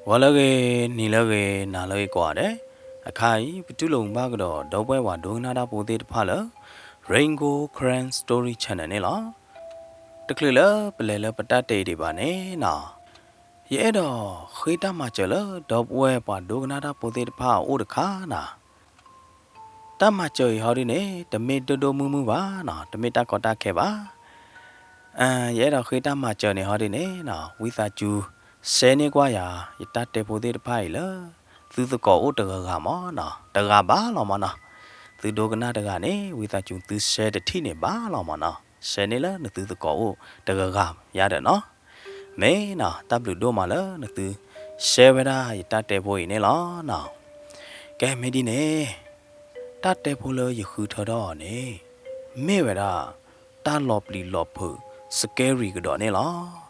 ဂီၤလၢအဂ့ၤ, နံၤလၢအဂ့ၤ, နၤလၢအဂ့ၤကိးဂၤဒဲး, အခါအံၤ ပတူၢ်လိာ်မုာ်ဘၣ်ကဒီး ဒီပုၢ်ဝဲၢ်ပှၤဒိကနၣ်တၢ်ဖိသ့ၣ်တဖၣ်လၢ Rain Gold Karen Story Channel န့ၣ်လီၤ. တချုးလၢပလဲၤလၢပတၢ်တဲဒံးဘၣ်န့ၣ်နီၤ, ယအဲၣ်ဒိးဃ့တၢ်မၤစၢၤလၢ ဒီပုၢ်ဝဲၢ်ပှၤဒိကနၣ်တၢ်ဖိသ့ၣ်တဖၣ်အအိၣ်တခါနီၤ. တၢ်မၤစၢၤအံၤဟီဒုန့ၣ် တမ့ၢ်ဒိၣ်ဒိၣ်မုၢ်မုၢ်ဘၣ်နီၤ, တမ့ၢ်တၢ်ကီတၢ်ခဲဘၣ်. ယအဲၣ်ဒိးဃ့တၢ်မၤစၢၤန့ၣ်ဟီဒုန့ၣ်နီၤ, ဝံသးစူၤ share န့ၢ်ကွၢ်ယၤ ယတၢ်တဲဖိသ့ၣ်တဖၣ်အံၤလၢ သုသကိးအိၣ်တဂၤဂၤမ့ၢ်နီၤ, တဂၤဘၣ်လီၤမ့ၢ်နီၤ. သုဒိကနၣ်တဂၤန့ၣ် ဝံသးစူၤသု share တထံၣ်န့ၣ်ဘၣ်လီၤမ့ၢ်နီၤ, share န့ၢ်လၢနသုသကိးအိၣ်တဂၤဂၤယါဒီးနီၤ. မ့ၢ်နီၤ, တၢ်ဘျုးဒိၣ်မးလၢနသု share ဝဲဒၣ်ယတၢ်တဲဖိအံၤန့ၣ်လီၤနီၤ. ကဲမ့ၢ်ဒ်န့ၣ်, တၢ်တဲဖိလၢယဃုထၢထီၣ်အီၤန့ၣ် မ့ၢ်ဝဲဒၣ် တၢ်လီၤပျံၤလီၤဖုး scary ကဒီးန့ၣ်လီၤ.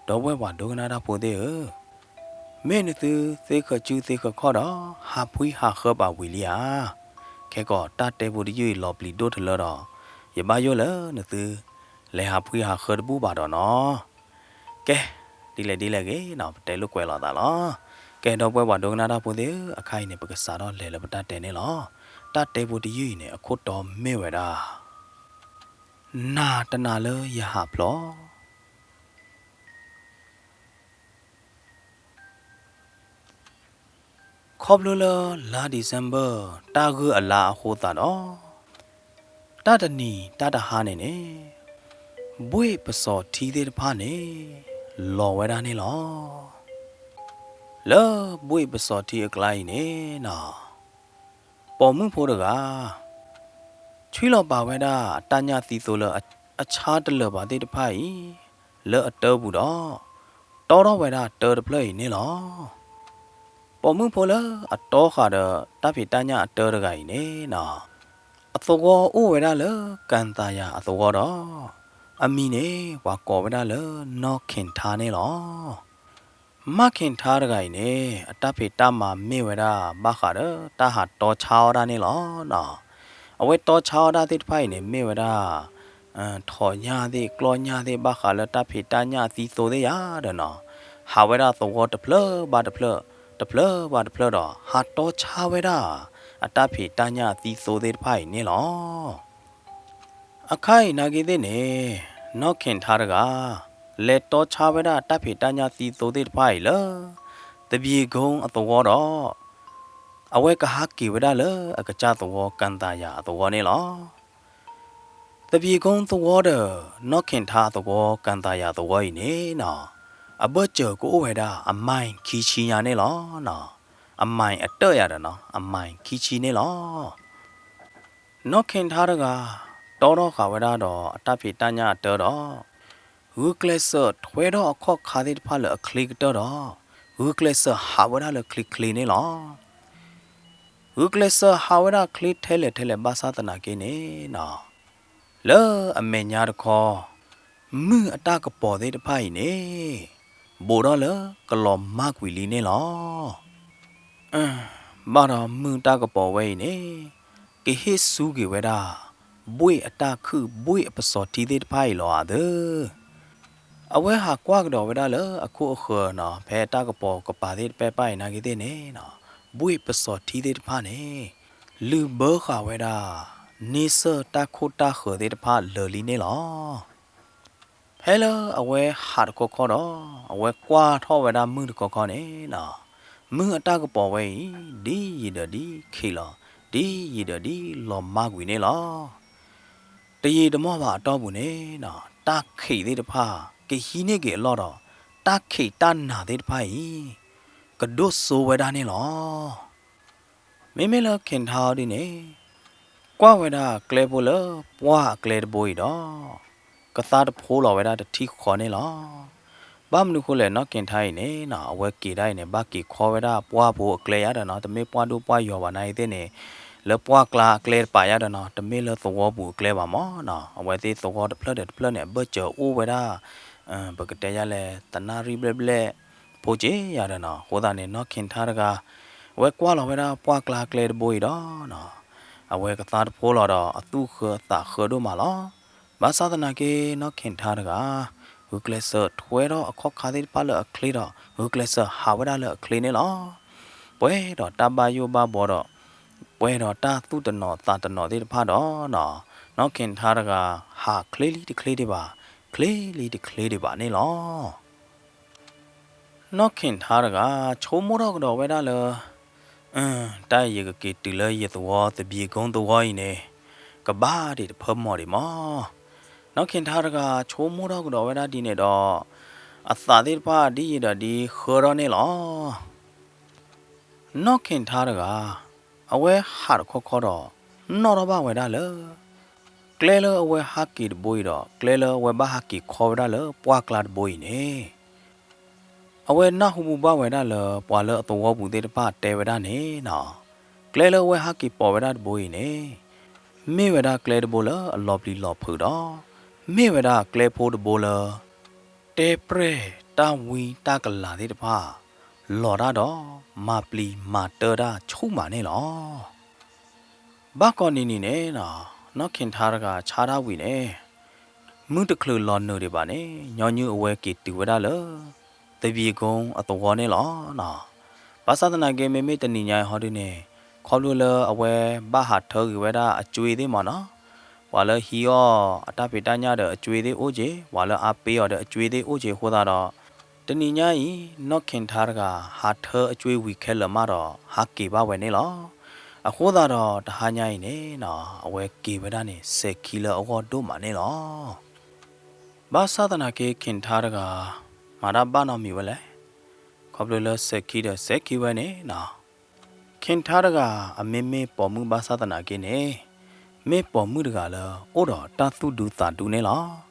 ဒီပုၢ်ဝဲၢ်ပှၤဒိကနၣ်တၢ်ဖိသ့ၣ်ဧၢ, မ့ၢ်နသုသ့ဃၢၤစုသ့ဃၢၤခီၣ်ဒီး ဟးဖှံဟးဃၢပာ်ဝံၤလံဧါ. ခဲကီးတၢ်တဲဖိတယုၢ်အံၤလီၤပျံၤဒိၣ်တလၢဒီး ယဘၣ်ယိၣ်လၢနသု လဲၤဟးဖှံဟးဃၢတဘူၣ်ဘၣ်ဒီးနီၤ. ကဲ, ဒ်လဲၣ်ဒ်လဲၣ်ဂ့ၤနီၤ, ပတဲလိာ်ကွဲးလိာ်သးလီၤ. ကဲ ဒီပုၢ်ဝဲၢ်ပှၤဒိကနၣ်တၢ်ဖိသ့ၣ်ဧၢ, အခါအံၤန့ၣ် ပကစးထီၣ်လဲၤလၢပတၢ်တဲန့ၣ်လီၤ. တၢ်တဲဖိတယုၢ်အံၤန့ၣ် အခိၣ်တီမ့ၢ်ဝဲဒၣ် နၤတနၤလၢယဟးဖျိး ခီဖျိလၢလါ December တၢ်ဂုၢ်အလါအဃိသတးဒီး တၢ်တနံၤတၢ်တဟါန့ၣ်န့ၣ် ဘှ့ၣ်ပစီၤထံသ့ၣ်တဖၣ်န့ၣ် လီၤဝဲဒၣ်န့ၣ်လီၤ. လၢဘှ့ၣ်ပစီၤထံအကျါအံၤန့ၣ်နီၤ, ပိာ်မုၣ်ဖိတဂၤ ဆွံလီၤပာ်ဝဲဒၣ်အတၢ်ညၣ်သံသိလၢအဆါတလၢာ်ဘၣ်သ့ၣ်တဖၣ်အံၤ လၢအတၢပူၤဒီး တီထီၣ်ဝဲဒၣ်တၢတဖျၢၣ်အံၤန့ၣ်လီၤ. ပိာ်မုၣ်ဖိလၢအတီဃာ်ဒီးတၢ်ဖံးတၢ်ညၣ်အတၢတဂၤအံၤန့ၣ်နီၤ, အသဝီအိၣ်ဝဲဒၣ်လၢကၣ်သးယၤအသဝီဒီး အမံၤန့ၣ် ပှၤကိးဝဲဒၣ်လၢ နီၢ်ခ့ၣ်ထါန့ၣ်လီၤ. မၢ်ခ့ၣ်ထါတဂၤအံၤန့ၣ် အတၢ်ဖံးတၢ်မၤမ့ၢ်ဝဲဒၣ် ဘၣ်ဃးဒီးတၢ်ဟးတီဆါအီၣ်တၢ်န့ၣ်လီၤ. အဝဲတီဆါအီၣ်တၢ်သ့ၣ်တဖၣ်အံၤန့ၣ် မ့ၢ်ဝဲဒၣ် ထိးညၣ်သ့ၣ် ကျီၢ်ညၣ်သ့ၣ် ဘၣ်ဃးလၢတၢ်ဖံးတၢ်ညၣ်အသံသိသ့ၣ်ယါဒီးနီၤ, ဟးဝဲဒၣ်သဝီတဖျၢၣ်ဘၣ်တဖျၢၣ် တဖျၢၣ်ဘၣ်တဖျၢၣ်ဒီး ဟးတီဆါဝဲဒၣ် အတၢ်ဖံးတၢ်ညၣ်အသံသိသ့ၣ်တဖၣ်အံၤန့ၣ်လီၤ. အခါအံၤနာ်က့သ့ၣ်န့ၣ် နီၢ်ခ့ၣ်ထါတဂၤ လဲၤတီဆါဝဲဒၣ်တၢ်ဖံးတၢ်ညၣ်သံသိသ့ၣ်တဖၣ်အံၤလၢ သဘံၣ်ကုန်းအသဝီဒီး အဝဲကဟးက့ၤဝဲဒၣ်လၢအကစၢ်သဝီ ကၣ်သးယၤအသဝီန့ၣ်လီၤ. သဘံၣ်ကုန်းသဝီဒီး နီၢ်ခ့ၣ်ထါအသဝီ ကၣ်သးယၤသဝီအံၤန့ၣ်နီၤ, အဘၢၣ်စၢၤကအိၣ်ဝဲဒၣ်အမံၣ်ခံဆံညါန့ၣ်လီၤ. အမံၣ်အတၢၣ်ယၤဒီးနီၤ, အမံၣ်ခံဆံန့ၣ်လီၤ. နီၢ်ခ့ၣ်ထါတဂၤ တီထီၣ်ဃာ်ဝဲဒၣ်ဒီးအတၢ်ဖံးတၢ်ညၣ်အတၢၢ်ဒီး ဂုာ်ကျဲးစၢးထွဲထီၣ်အခီၣ်ခါသ့ၣ်တဖၣ်လၢအချ့ကတၢၢ်ဒီး ဂုာ်ကျဲးစၢးဟးဝဲဒၣ်လၢချ့ချ့န့ၣ်လီၤ. ဂုာ်ကျဲးစၢးဟးဝဲဒၣ်ချ့ထဲလဲၣ်ထဲလဲၣ်ဘၣ်ဆၣ်သနာ်က့န့ၣ်နီၤ, လၢအမဲာ်ညါတခီ မုၢ်အတၢ်ကပီၤသ့ၣ်တဖၣ်အံၤန့ၣ် ဘူးထီၣ်လၢကလီၤမၢ်ကွံာ်လံန့ၣ်လီၤ. ဘၣ်ဒီးမုၢ်တၢ်ကပီၤဝဲအံၤန့ၣ် ကဟ့ၣ်ဆူက့ၤဝဲဒၣ် ဘှ့ၣ်အတၢ်ခုၣ်ဘှ့ၣ်အပစီၤထံသ့ၣ်တဖၣ်အံၤလီၤဧါသၢ. အဝဲဟးကွၢ်ကဒီးဝဲဒၣ်လၢအခိၣ်အဃၢၤနီၤ, ဖဲတၢ်ကပီၤကပၤသ့ၣ်တဖၣ်အံၤနာ်က့သ့ၣ်န့ၣ်နီၤ, ဘှ့ၣ်ပစီၤထံသ့ၣ်တဖၣ်န့ၣ် လုၢ်ဘၢဃာ်ဝဲဒၣ် န့ဆၢၣ်တၢ်ခိၣ်တၢ်ဃၢၤသ့ၣ်တဖၣ်လၢာ်လံန့ၣ်လီၤ. ဖဲလၢအဝဲဟးတခီခီဒီး အဝဲကွၢ်ထီၣ်ဝဲဒၣ်မုၢ်တခီခီန့ၣ်နီၤ, မုၢ်အတၢ်ကပီၤဝဲအံၤ ဒ်ယံာ်ဒီးဒ်ခံးလီၤ, ဒ်ယံာ်ဒီးဒ်လီၤမၢ်ကွံာ်န့ၣ်လီၤ. တယံာ်တမီၢ်ဘၣ်အတီၢ်ပူၤန့ၣ်နီၤ, တၢ်ခံးသ့ၣ်တဖၣ် ကဟံးန့ၢ်က့ၤအလီၢ်ဒီး တၢ်ခံးတၢ်နၤသ့ၣ်တဖၣ်အံၤ ကဒိၣ်စိဝဲဒၣ်န့ၣ်လီၤ. မ့မ့ၢ်လၢခ့ၣ်ထါအီၤဒ်န့ၣ် ကွၢ်ဝဲဒၣ်ကျဲဖိလၢပှၢ်အကျဲတဘိအံၤဒီး ကသါတဖိလီၤဝဲဒၣ်တထံၣ်ဃီန့ၣ်လီၤ. ဘၣ်မနုၤဃိလဲၣ် နီၢ်ခ့ၣ်ထါအံၤန့ၣ်နီၤ, အဝဲက့ၤဒၣ်အံၤန့ၣ် ဘၣ်က့ၤခီဝဲဒၣ်ပှၢ်ဖိအကျဲယါဒီးနီၤ, တမ့ၢ်ပှၢ်ဒိၣ်ပှၢ်ယီၤဘၣ်နာ်အံၤသ့ၣ်န့ၣ်, လၢပှၢ်ကျါအကျဲတပၤယါဒီးနီၤ, တမ့ၢ်လၢသဝီပူၤအကျဲဘၣ်မၢ်နီၤ. အဝဲသ့ၣ်သဝီတဖျၢၣ်ဒီးတဖျၢၣ်န့ၣ် အဘၢၣ်စၢၤအိၣ်ဝဲဒၣ် ပကတဲယါလဲၣ် တနၣ်ရံၣ်ဘျဲၣ်ဘျဲၣ်ဖိက့ယါဒီးနီၤ. အဃိသတးန့ၣ် နီၢ်ခ့ၣ်ထါတဂၤ အဝဲကွၢ်လီၤဝဲဒၣ်ပှၢ်ကျါအကျဲတဘိအံၤဒီးနီၤ, အဝဲကသါတဖိလီၤဒီး အသူၣ်ဃၢအသးဃၢဒိၣ်မးလီၤ. ဘၣ်ဆၣ်သနာ်က့ နီၢ်ခ့ၣ်ထါတဂၤ ဂုာ်ကျဲးစၢးထွဲထီၣ်အခီၣ်ခါသ့ၣ်တဖၣ်လၢအချ့ဒီး ဂုာ်ကျဲးစၢးဟးဝဲဒၣ်လၢအချ့န့ၣ်လီၤ. ပှဲၤဒီးတၢ်ဘၣ်ယိၣ်ဘၣ်ဘှီဒီး ပှဲၤဒီးတၢ်သူၣ်တနီၤသးတနီၤသ့ၣ်တဖၣ်ဒီးနီၤ, နီၢ်ခ့ၣ်ထါတဂၤ ဟးချ့လံတချ့ဒံးဘၣ်, ချ့လံတချ့ဒံးဘၣ်န့ၣ်လီၤ. နီၢ်ခ့ၣ်ထါတဂၤ ဆိကမိၣ်ထီၣ်ကဒီးဝဲဒၣ်လၢ အၢ တၢ်အံၤယကက့ၤတုၤလၢယသဝီသဘံၣ်ကုန်းသဝီအံၤန့ၣ် ကဘၣ်ဒံးတဖၢမီၢ်ဒံးမီၢ်. နီၢ်ခ့ၣ်ထါတဂၤ ဆိကမိၣ်ထီၣ်ကဒီးဝဲဒၣ်ဒ်န့ၣ်ဒီး အသးသ့ၣ်တဖၣ်ဒ်ယံာ်ဒီးဒ်ဃၢထီၣ်န့ၣ်လီၤ. နီၢ်ခ့ၣ်ထါတဂၤ အဝဲဟးတခီခီဒီး နီၣ်ထီၣ်ဘၣ်ဝဲဒၣ်လၢ ကျဲလၢအဝဲဟးက့ၤတဘိအံၤဒီး ကျဲလၢအဝဲဘၣ်ဟးက့ၤခီဝဲဒၣ်လၢပှၢ်ကျါတဘိအံၤန့ၣ် အဝဲနၢ်ဟူဘၣ်ဝဲဒၣ်လၢ ပှၤလၢအသဝီပူၤသ့ၣ်တဖၣ်တဲဝဲဒၣ်န့ၣ်နီၤ, ကျဲလၢအဝဲဟးက့ၤပိာ်ဝဲဒၣ်တဘိအံၤန့ၣ် မ့ၢ်ဝဲဒၣ်ကျဲတဘိလၢအလီၤပျံၤလီၤဖုးဒီး မ့ၢ်ဝဲဒၣ်ကျဲဖိတဘိလၢ တဲပြဲၢ်တၢ်ဝံတၢ်ကလၤသ့ၣ်တဖၣ် လီၤတၢ်ဒီး မၤပျံၤမၤတၢတၢ်ဆူၣ်မးန့ၣ်လီၤ. ဘၣ်ကိးနံၤနံၤန့ၣ်နီၤ, နီၢ်ခ့ၣ်ထါတဂၤဆါတၢ်ဝံၤန့ၣ် မုၢ်တချုးလီၤနုာ်ဒံးဘၣ်န့ၣ် ညီနုၢ်အဝဲက့ၤတုၤဝဲဒၣ်လၢ သဘံၣ်ကုန်းအသဝီန့ၣ်လီၤနီၤ. ဘၣ်ဆၣ်သနာ်က့ မ့မ့ၢ်တနံၤညါအံၤဟီဒုန့ၣ် ခီဖျိလၢအဝဲဘၣ်ဟးထၢက့ၤဝဲဒၣ်အကွ့သ့ၣ်မးနီၤ, ပှၤလၢဟံးအီၣ်အတၢ်ဖံးတၢ်ညၣ်ဒီးအကွ့သ့ၣ်အိၣ်က့ၤ, ပှၤလၢအါပ့အီၤဒီးအကွ့သ့ၣ်အိၣ်က့ၤအဃိသတးဒီး တနံၤညါအံၤ နီၢ်ခ့ၣ်ထါတဂၤ ဟးထၢအကွ့ဝံၤခဲလၢာ်မးဒီး ဟးက့ၤဘၣ်ဝဲန့ၣ်လီၤ. အဃိသတးဒီးတဟါညါအံၤန့ၣ်နီၤ အဝဲက့ၤဝဲဒၣ်န့ၣ် စဲးခံလၢအဂီၢ်ဒိၣ်မးန့ၣ်လီၤ. ဘၣ်ဆၣ်သနာ်က့ ခ့ၣ်ထါတဂၤ မၤတၢ်ဘၣ်နီတမံၤဝဲလဲၣ်. ခီဖျိလၢစဲးခံဒီးစဲးခံဝဲန့ၣ်နီၤ, ခ့ၣ်ထါတဂၤ အမ့ၢ်မ့ၢ်ပိာ်မုၣ်ဘၣ်ဆၣ်သနာ်က့န့ၣ် မ့ၢ်ပိာ်မုၣ်တဂၤလၢ အိၣ်ဒီးတၢ်သူၣ်ဒူသးဒူန့ၣ်လီၤ.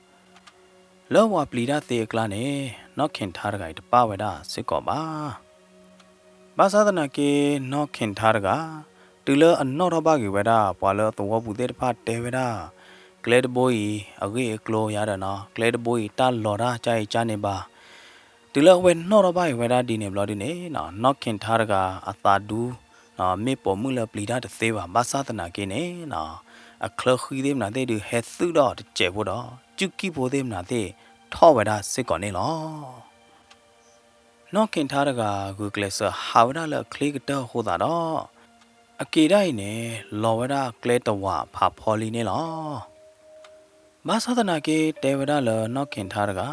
လၢပှၤပျံၤတၢ်သ့အကျါန့ၣ် နီၢ်ခ့ၣ်ထါတဂၤအံၤတပၣ်ဝဲဒၣ်စ့ၢ်ကီးဘၣ်. ဘၣ်ဆၣ်သနာ်က့ နီၢ်ခ့ၣ်ထါတဂၤ တုၤလၢအနီၣ်ထီၣ်ဘၣ်က့ၤဝဲဒၣ် ပှၤလၢအသဝီပူၤသ့ၣ်တဖၣ်တဲဝဲဒၣ် ကျဲတဘိအံၤ အဂ့ၢ်အကျိၤယၤဒီးနီၤ, ကျဲတဘိအံၤ တၢ်လီၤတၢ်ကါအံၤကါန့ၣ်ဘၣ်. တုၤလၢအဝဲနီၣ်ထီၣ်ဘၣ်က့ၤဝဲဒၣ်ဒ်န့ၣ်ဘျီဒုန့ၣ်နီၤ, နီၢ်ခ့ၣ်ထါတဂၤအသးဒူ မ့ၢ်ပိာ်မုၣ်လၢပျံၤတၢ်တသ့ဘၣ်, ဘၣ်ဆၣ်သနာ်က့န့ၣ်နီၤ, အချၢဃံသ့ၣ်မနုၤသ့ၣ်ဒုး ဟဲသုးဒီးတစဲးဖိဒီး ကုၢ်ကံၣ်ဖိသ့ၣ်မနုၤသ့ၣ်ထီၣ်ဝဲဒၣ်စ့ၢ်ကီးန့ၣ်လီၤ. နီၢ်ခ့ၣ်ထါတဂၤ ဂုာ်ကျဲးစၢးဟးဝဲဒၣ်လၢအချ့ကတၢၢ်အဃိသတးဒီး အက့ၤဒၣ်အံၤန့ၣ် လီၤဝဲဒၣ်ကျဲတဝာ်ဖးဖီလံန့ၣ်လီၤ. ဘၣ်ဆၣ်သနာ်က့တဲဝဲဒၣ်လၢနီၢ်ခ့ၣ်ထါတဂၤ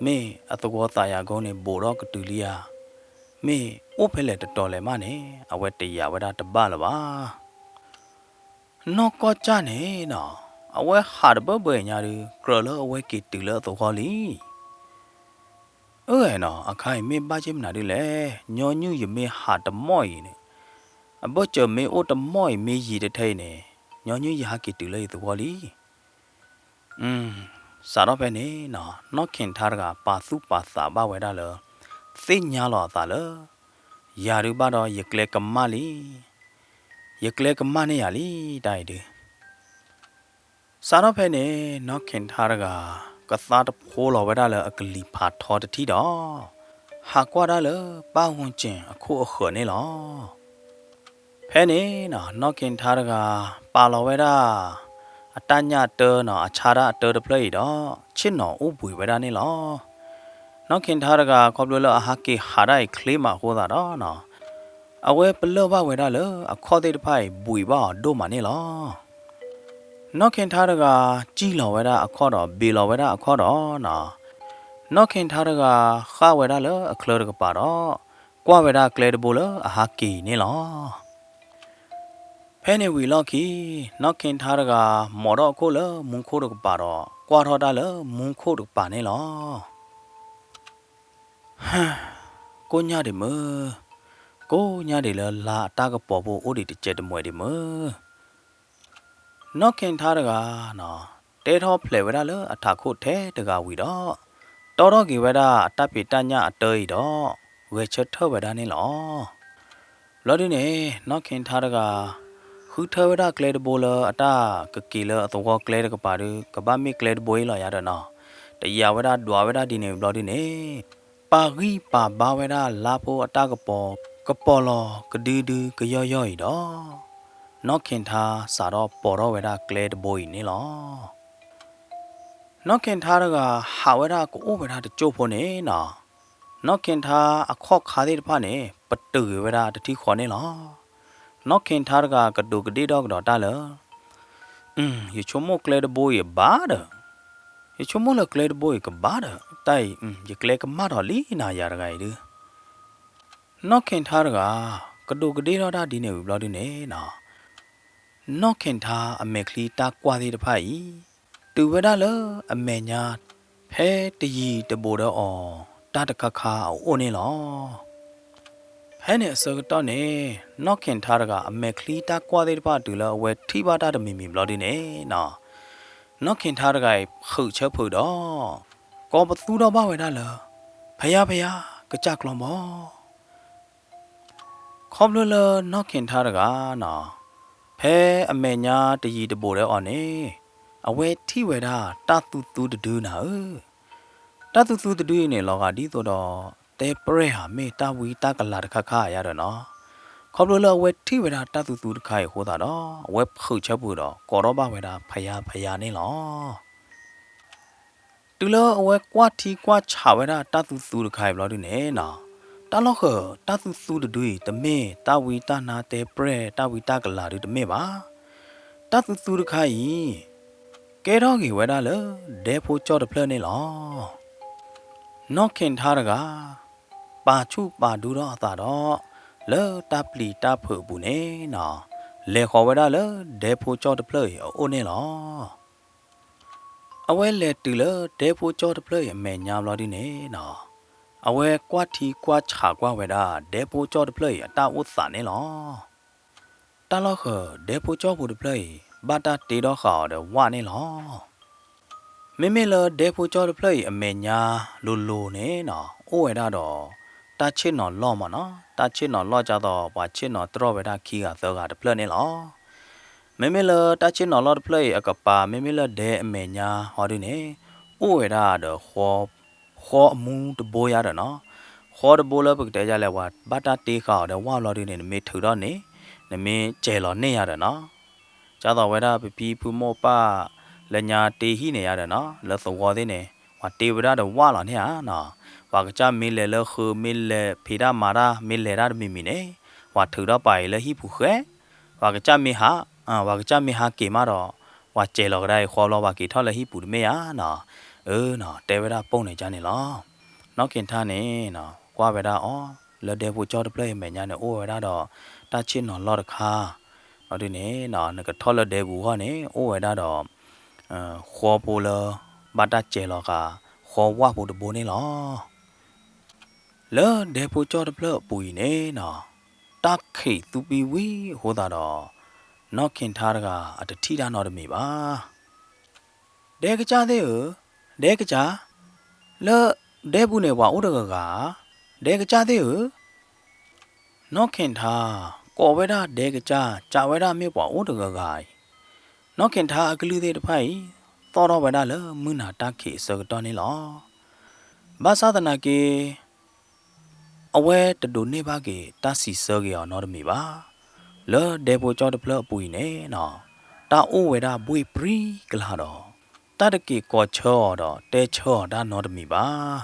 မ့ၢ်အသဝီသးယၤကိန့ၣ် ဘူးထီၣ်ကတုၤလံဧါ, မ့ၢ်အိၣ်ဖဲလဲၣ်တတီၤလဲၣ်မးန့ၣ် အဝဲတယာ်ဝဲဒၣ်တဘၣ်လၢၤဘၣ်. နီၢ်ကီၢ်ကၢ်န့ၣ်နီၤ, အဝဲဟးတဘၢဘၢညါဒုး ကြၢးလၢအဝဲက့ၤတုၤလၢအသဝီလံ. အၢ နီၤ, အခါအံၤမ့ၢ်ဘၣ်က့မနုၤဒ်လဲၣ်, ညီနုၢ်ယမ့ၢ်ဟးတမီၢ်အံၤန့ၣ်, အဘၢၣ်စၢၤမ့ၢ်အိၣ်တမီၢ်အံၤ မ့ၢ်ယံာ်တထဲအံၤန့ၣ်, ညီနုၢ်ယဟးက့ၤတုၤလၢယသဝီလံ. စးထီၣ်ဖဲန့ၣ်နီၤ, နီၢ်ခ့ၣ်ထါတဂၤ ပာ်သူၣ်ပာ်သးဘၣ်ဝဲဒၣ်လၢ သ့ၣ်ညါလီၤအသးလၢ ယၤဒုးဘၣ်ဒီးယကျဲကမၣ်လံ, ယကျဲကမၣ်န့ၢ်ယၤလံ တၢ်အံၤဒုး စးထီၣ်ဖဲန့ၣ် နီၢ်ခ့ၣ်ထါတဂၤ ကသါတဖိလီၤဝဲဒၣ်လၢအကလံၤဖးထီတထံၣ်ဒီး ဟးကွၢ်ဒၣ်လၢပၢ်ဝူၣ်စ့ၣ်အခိၣ်အဃၢၤန့ၣ်လီၤ. ဖဲန့ၣ်နီၤ, နီၢ်ခ့ၣ်ထါတဂၤ ပာ်လီၤဝဲဒၣ် အတၢ်ညၣ်အတၢနီၤ, အဆါတၢ်အတၢတဖျၢၣ်အံၤဒီး ဆ့ၣ်နီၤအိၣ်ဘှံးဝဲဒၣ်န့ၣ်လီၤ. နီၢ်ခ့ၣ်ထါတဂၤ ခီဖျိလၢအဟးက့ၤဟးဒၣ်အံၤချ့မးအဃိသတးဒီးနီၤ, အဝဲပလၢၢ်ဘၣ်ဝဲဒၣ်လၢအခီၣ်သ့ၣ်တဖၣ်အံၤ ဘှံးဘၣ်အီၤဒိၣ်မးန့ၣ်လီၤ. နီၢ်ခ့ၣ်ထါတဂၤ စံၣ်လီၤဝဲဒၣ်အခီၣ်ဒီး ဘ့းလီၤဝဲဒၣ်အခီၣ်ဒီးနီၤ, နီၢ်ခ့ၣ်ထါတဂၤ ဃၣ်ဝဲဒၣ်လၢအချၢတကပၤဒီး ကွၢ်ဝဲဒၣ်ကျဲတဘိလၢအဟးက့ၤအံၤန့ၣ်လီၤ. ဖဲန့ၣ်ဝံၤလီၢ်ခံ နီၢ်ခ့ၣ်ထါတဂၤ မိာ်ထီၣ်အခိၣ်လၢမူခိၣ်တကပၤဒီး ကွၢ်ထီၣ်တၢ်လၢမူခိၣ်တကပၤန့ၣ်လီၤ. ကိးညါဒံးမုၢ်, ကိးညါဒံးလၢလါအတၢ်ကပီၤဖိအိၣ်ဒံးတစဲးတမှဲးဒံးမုၢ်. နီၢ်ခ့ၣ်ထါတဂၤနီၤ, တဲထီၣ်ဖျဲးဝဲဒၣ်လၢအထးခိၣ်ထဲတဂၤဝံၤဒီး တီထီၣ်က့ၤဝဲဒၣ်အတၢ်ဖံးတၢ်ညၣ်အတၢအံၤဒီး ဂဲၤဆၢထၢၣ်ဝဲဒၣ်န့ၣ်လီၤ. ဘျီဒုန့ၣ် နီၢ်ခ့ၣ်ထါတဂၤ ဃုထၢဝဲဒၣ်ကျဲတဘိလၢအတၢ်ကက့ၤလၢအသဝီကျဲတကပၤဒီး ကဘၣ်မ့ၢ်ကျဲတဘိအံၤလီၤယၤဒီးနီၤ, တယာ်ဝဲဒၣ်ဒွးဝဲဒၣ်ဒ်န့ၣ်ဘျီဒုန့ၣ် ပာ်ဂံၢ်ပာ်ဘါဝဲဒၣ်လါဖိအတၢ်ကပီၤ ကပီၤလီၤကဒုဒုကယီၢ်ယီၢ်အံၤဒီး နီၢ်ခ့ၣ်ထါစးထီၣ်ပိာ်ထီၣ်ဝဲဒၣ်ကျဲတဘိအံၤန့ၣ်လီၤ. နီၢ်ခ့ၣ်ထါတဂၤဟးဝဲဒၣ်ကအိၣ်ဝဲဒၣ်တစိၢ်ဖိန့ၣ်နီၤ, နီၢ်ခ့ၣ်ထါအခီၣ်ခါသ့ၣ်တဖၣ်န့ၣ် ပတုာ်က့ၤဝဲဒၣ်တထံၣ်ဃီန့ၣ်လီၤ. နီၢ်ခ့ၣ်ထါတဂၤကဒူးကဒ့ၣ်ထီၣ်ကဒီးတၢ်လၢ ယဆိကမိၣ်ကျဲတဘိအံၤဘၣ်ဒီး, ယဆိကမိၣ်လၢကျဲတဘိအံၤကဘၣ်ဒီး တၢ်အံၤ ယကျဲကမၣ်ထီၣ်လံနၤယၤတဂၤအံၤဒုး. နီၢ်ခ့ၣ်ထါတဂၤ ကဒူးကဒ့ၣ်ထီၣ်တၢ်ဒ်န့ၣ်ဝံၤဘျီဒုန့ၣ်နီၤ, နီၢ်ခ့ၣ်ထါအမဲာ်ချံတၢ်ကွၢ်သ့ၣ်တဖၣ်အံၤ တုၤဝဲဒၣ်လၢအမဲာ်ညါ ဖဲတယံၤတဘူးဒီးအီၤ တၢ်တခါခါအအိၣ်န့ၣ်လီၤ. ဖဲန့ၣ်အဆၢကတီၢ်န့ၣ် နီၢ်ခ့ၣ်ထါတဂၤအမဲာ်ချံတၢ်ကွၢ်သ့ၣ်တဖၣ်တုၤလၢအဝဲထံၣ်ဘၣ်တၢ်တမံၤမံၤဘျီဒုန့ၣ်နီၤ, နီၢ်ခ့ၣ်ထါတဂၤအံၤဖုးဆၢဖုးဒီး ကိးပသူထီၣ်ဘၣ်ဝဲဒၣ်လၢ ဖယါဖယါ ကစၢ်ကျီဘီ ခီဖျိလၢနီၢ်ခ့ၣ်ထါတဂၤနီၤ, ဖဲအမဲာ်ညါတယံၤတဘူးဒီးအီၤန့ၣ် အဝဲထံၣ်ဝဲဒၣ်တၢ်သူသူတဒုနၤဧၢ. တၢ်သူသူတဒုအံၤန့ၣ် လီၤဂာ်ဒ်သိးဒီး တဲပြဲၢ်ဧါ မ့ၢ်တၢ်ဝံတၢ်ကလၤတခါခါဧါယါဒီးနီၤ, ခီဖျိလၢအဝဲထံၣ်ဝဲဒၣ်တၢ်သူသူတခါအံၤအဃိသတးဒီး အဝဲဖုးဆၢဖုးဒီး ကိးထီၣ်ဘၣ်ဝဲဒၣ်ဖယါဖယါန့ၣ်လီၤ. တုၤလၢအဝဲကွၢ်ထံကွၢ်ဆးဝဲဒၣ်တၢ်သူသူတခါအံၤဘျီဒုန့ၣ်နီၤ, တၢ်လီၢ်ဃၢၤ တၢ်သူသူတဒုအံၤ တမ့ၢ်တၢ်ဝံတၢ်နါတဲပြဲၢ် တၢ်ဝံတၢ်ကလၤဒုတမ့ၢ်ဘၣ်. တၢ်သူသူတခါအံၤ ကဲထီၣ်က့ၤဝဲဒၣ်လၢ ဒဲဖိကၠီၣ်တဖျၢၣ်န့ၣ်လီၤ. နီၢ်ခ့ၣ်ထါတဂၤ ပာ်ဆူၣ်ပာ်ဒူထီၣ်အသးဒီး လၢတၢ်ပျံၤတၢ်ဖုးအပူၤန့ၣ်နီၤ, လဲၤဃီၤဝဲဒၣ်လၢဒဲဖိကၠီၣ်တဖျၢၣ်အံၤအအိၣ်န့ၣ်လီၤ. အဝဲလဲၤတုၤလၢဒဲဖိကၠီၣ်တဖျၢၣ်အံၤအမဲာ်ညါဘျီဒုန့ၣ်နီၤ, အဝဲကွၢ်ထံကွၢ်ဆးကွၢ်ဝဲဒၣ် ဒဲဖိကၠီၣ်တဖျၢၣ်အံၤအတၢ်အိၣ်သးန့ၣ်လီၤ. တၢ်လီၢ်ဃၢၤ ဒဲဖိကၠီၣ်ဖိတဖျၢၣ်အံၤ ဘၣ်တၢ်တ့ထီၣ်ဃာ်အီၤဒီးဝၣ်န့ၣ်လီၤ. မ့မ့ၢ်လၢဒဲဖိကၠီၣ်တဖျၢၣ်အံၤအမဲာ်ညါလိၤလိၤန့ၣ်နီၤ, အိၣ်ဝဲဒၣ်ဒီး တၢ်ဆ့ၣ်နီၤလီၢ်မ့ၢ်နီၤ, တၢ်ဆ့ၣ်နီၤလီၢ်ဒ်သိး ပှၤဆ့ၣ်နီၤတြီၢ်ဝဲဒၣ်ခံဂၤသၢဂၤတဖျၢၣ်န့ၣ်လီၤ. မ့မ့ၢ်လၢတၢ်ဆ့ၣ်နီၤလီၢ်တဖျၢၣ်အံၤအကပၤ မ့မ့ၢ်လၢဒဲအမဲာ်ညါဟီဒုန့ၣ်, အိၣ်ဝဲဒၣ်ဒီး ဃီအမူတဘိယါဒီးနီၤ, ဃီတဘိလၢပကတဲဒ်လဲၣ် ပှၤဘၣ်တၢ်တ့ဃာ်အီၤဒီးဝၣ်ဘျီဒုန့ၣ် နမ့ၢ်ထုးထီၣ်န့ၣ် နမ့ၢ်စဲၤလီၤန့ၢ်ယါဒီးနီၤ, ဒ်သိးဝဲဒၣ်ပဖံဖုမိၢ်ပၢ် လၢညါတ့ဟံၣ်န့ၣ်ယါဒီးနီၤ လၢသဝီသ့ၣ်န့ၣ် ပှၤတ့ဝဲဒၣ်ဒီးဝၣ်လီၤန့ၢ်ဧါနီၤ, ပှၤကစၢ်မ့ၢ်လဲၤလၢဃု မ့ၢ်လဲၤဖံးတၢ်မၤတၢ် မ့ၢ်လဲၤတၢ်တမံၤမံၤန့ၣ် ပှၤထုးထီၣ်ပာ်အံၤလၢဟံၣ်ပူၤဃဲ, ပှၤကစၢ်မ့ၢ်ဟး ပှၤကစၢ်မ့ၢ်ဟးက့ၤမးဒီး ပှၤစဲၤလီၤကဒါအံၤဃီဘျီ ပှၤက့ၤထီၣ်လၢဟံၣ်ပူၤတမ့ၢ်ဧါနီၤ, အၢနီၤ တဲဝဲဒၣ်ပိၢ်န့ၣ်ကန့ၣ်လီၤ. နီၢ်ခ့ၣ်ထါန့ၣ်နီၤ ကွၢ်ဝဲဒၣ်အီၤ လၢဒဲဖိကၠီၣ်တဖျၢၣ်အံၤအမဲာ်ညါန့ၣ် အိၣ်ဝဲဒၣ်ဒီး တၢ်ဆ့ၣ်နီၤလီၢ်တခါ, ဒီးဒုန့ၣ်နီၤ နကထီၣ်လၢဒဲပူၤအဂီၢ်န့ၣ် အိၣ်ဝဲဒၣ်ဒီး ဃီဖိလၢ ဘၣ်တၢ်စဲၤလီၤဃာ် ဃီဝၣ်ဖိတဘိန့ၣ်လီၤ. လၢဒဲဖိကၠီၣ်တဖျၢၣ်အပူၤအံၤန့ၣ်နီၤ တၢ်ခံးသူပံဝံၤအဃိသတးဒီး နီၢ်ခ့ၣ်ထါတဂၤအတထံၣ်တၢ်နီတမံၤဘၣ်. ဒဲကစၢ်သ့ၣ်ဧၢ, ဒဲကစၢ်, လၢဒဲပူၤန့ၣ်ပှၤအိၣ်တဂၤဂၤဧါ, ဒဲကစၢ်သ့ၣ်ဧၢ, နီၢ်ခ့ၣ်ထါ ကိးဝဲဒၣ်ဒဲကစၢ် စံးဝဲဒၣ်မ့ၢ်ပှၤအိၣ်တဂၤဂၤအံၤ, နီၢ်ခ့ၣ်ထါအကလုၢ်သ့ၣ်တဖၣ်အံၤ သီၣ်ထီၣ်ဝဲဒၣ်လၢမုၢ်နၤတၢ်ခံးအဆၢကတီၢ်န့ၣ်လီၤ. ဘၣ်ဆၣ်သနာ်က့ အဝဲတဒိးန့ၢ်ဘၣ်က့ၤတၢ်စံးဆၢက့ၤအီၤနီတမံၤဘၣ်. လၢဒဲဖိကၠီၣ်တဖျၢၣ်အပူၤအံၤန့ၣ်နီၤ တၢ်အိၣ်ဝဲဒၣ်ဘှ့ၣ်ပြံကလာ်ဒီး တၢ်တက့ၤကိးဆၢအီၤဒီးတဲဆၢအီၤတၢ်နီတမံၤဘၣ်.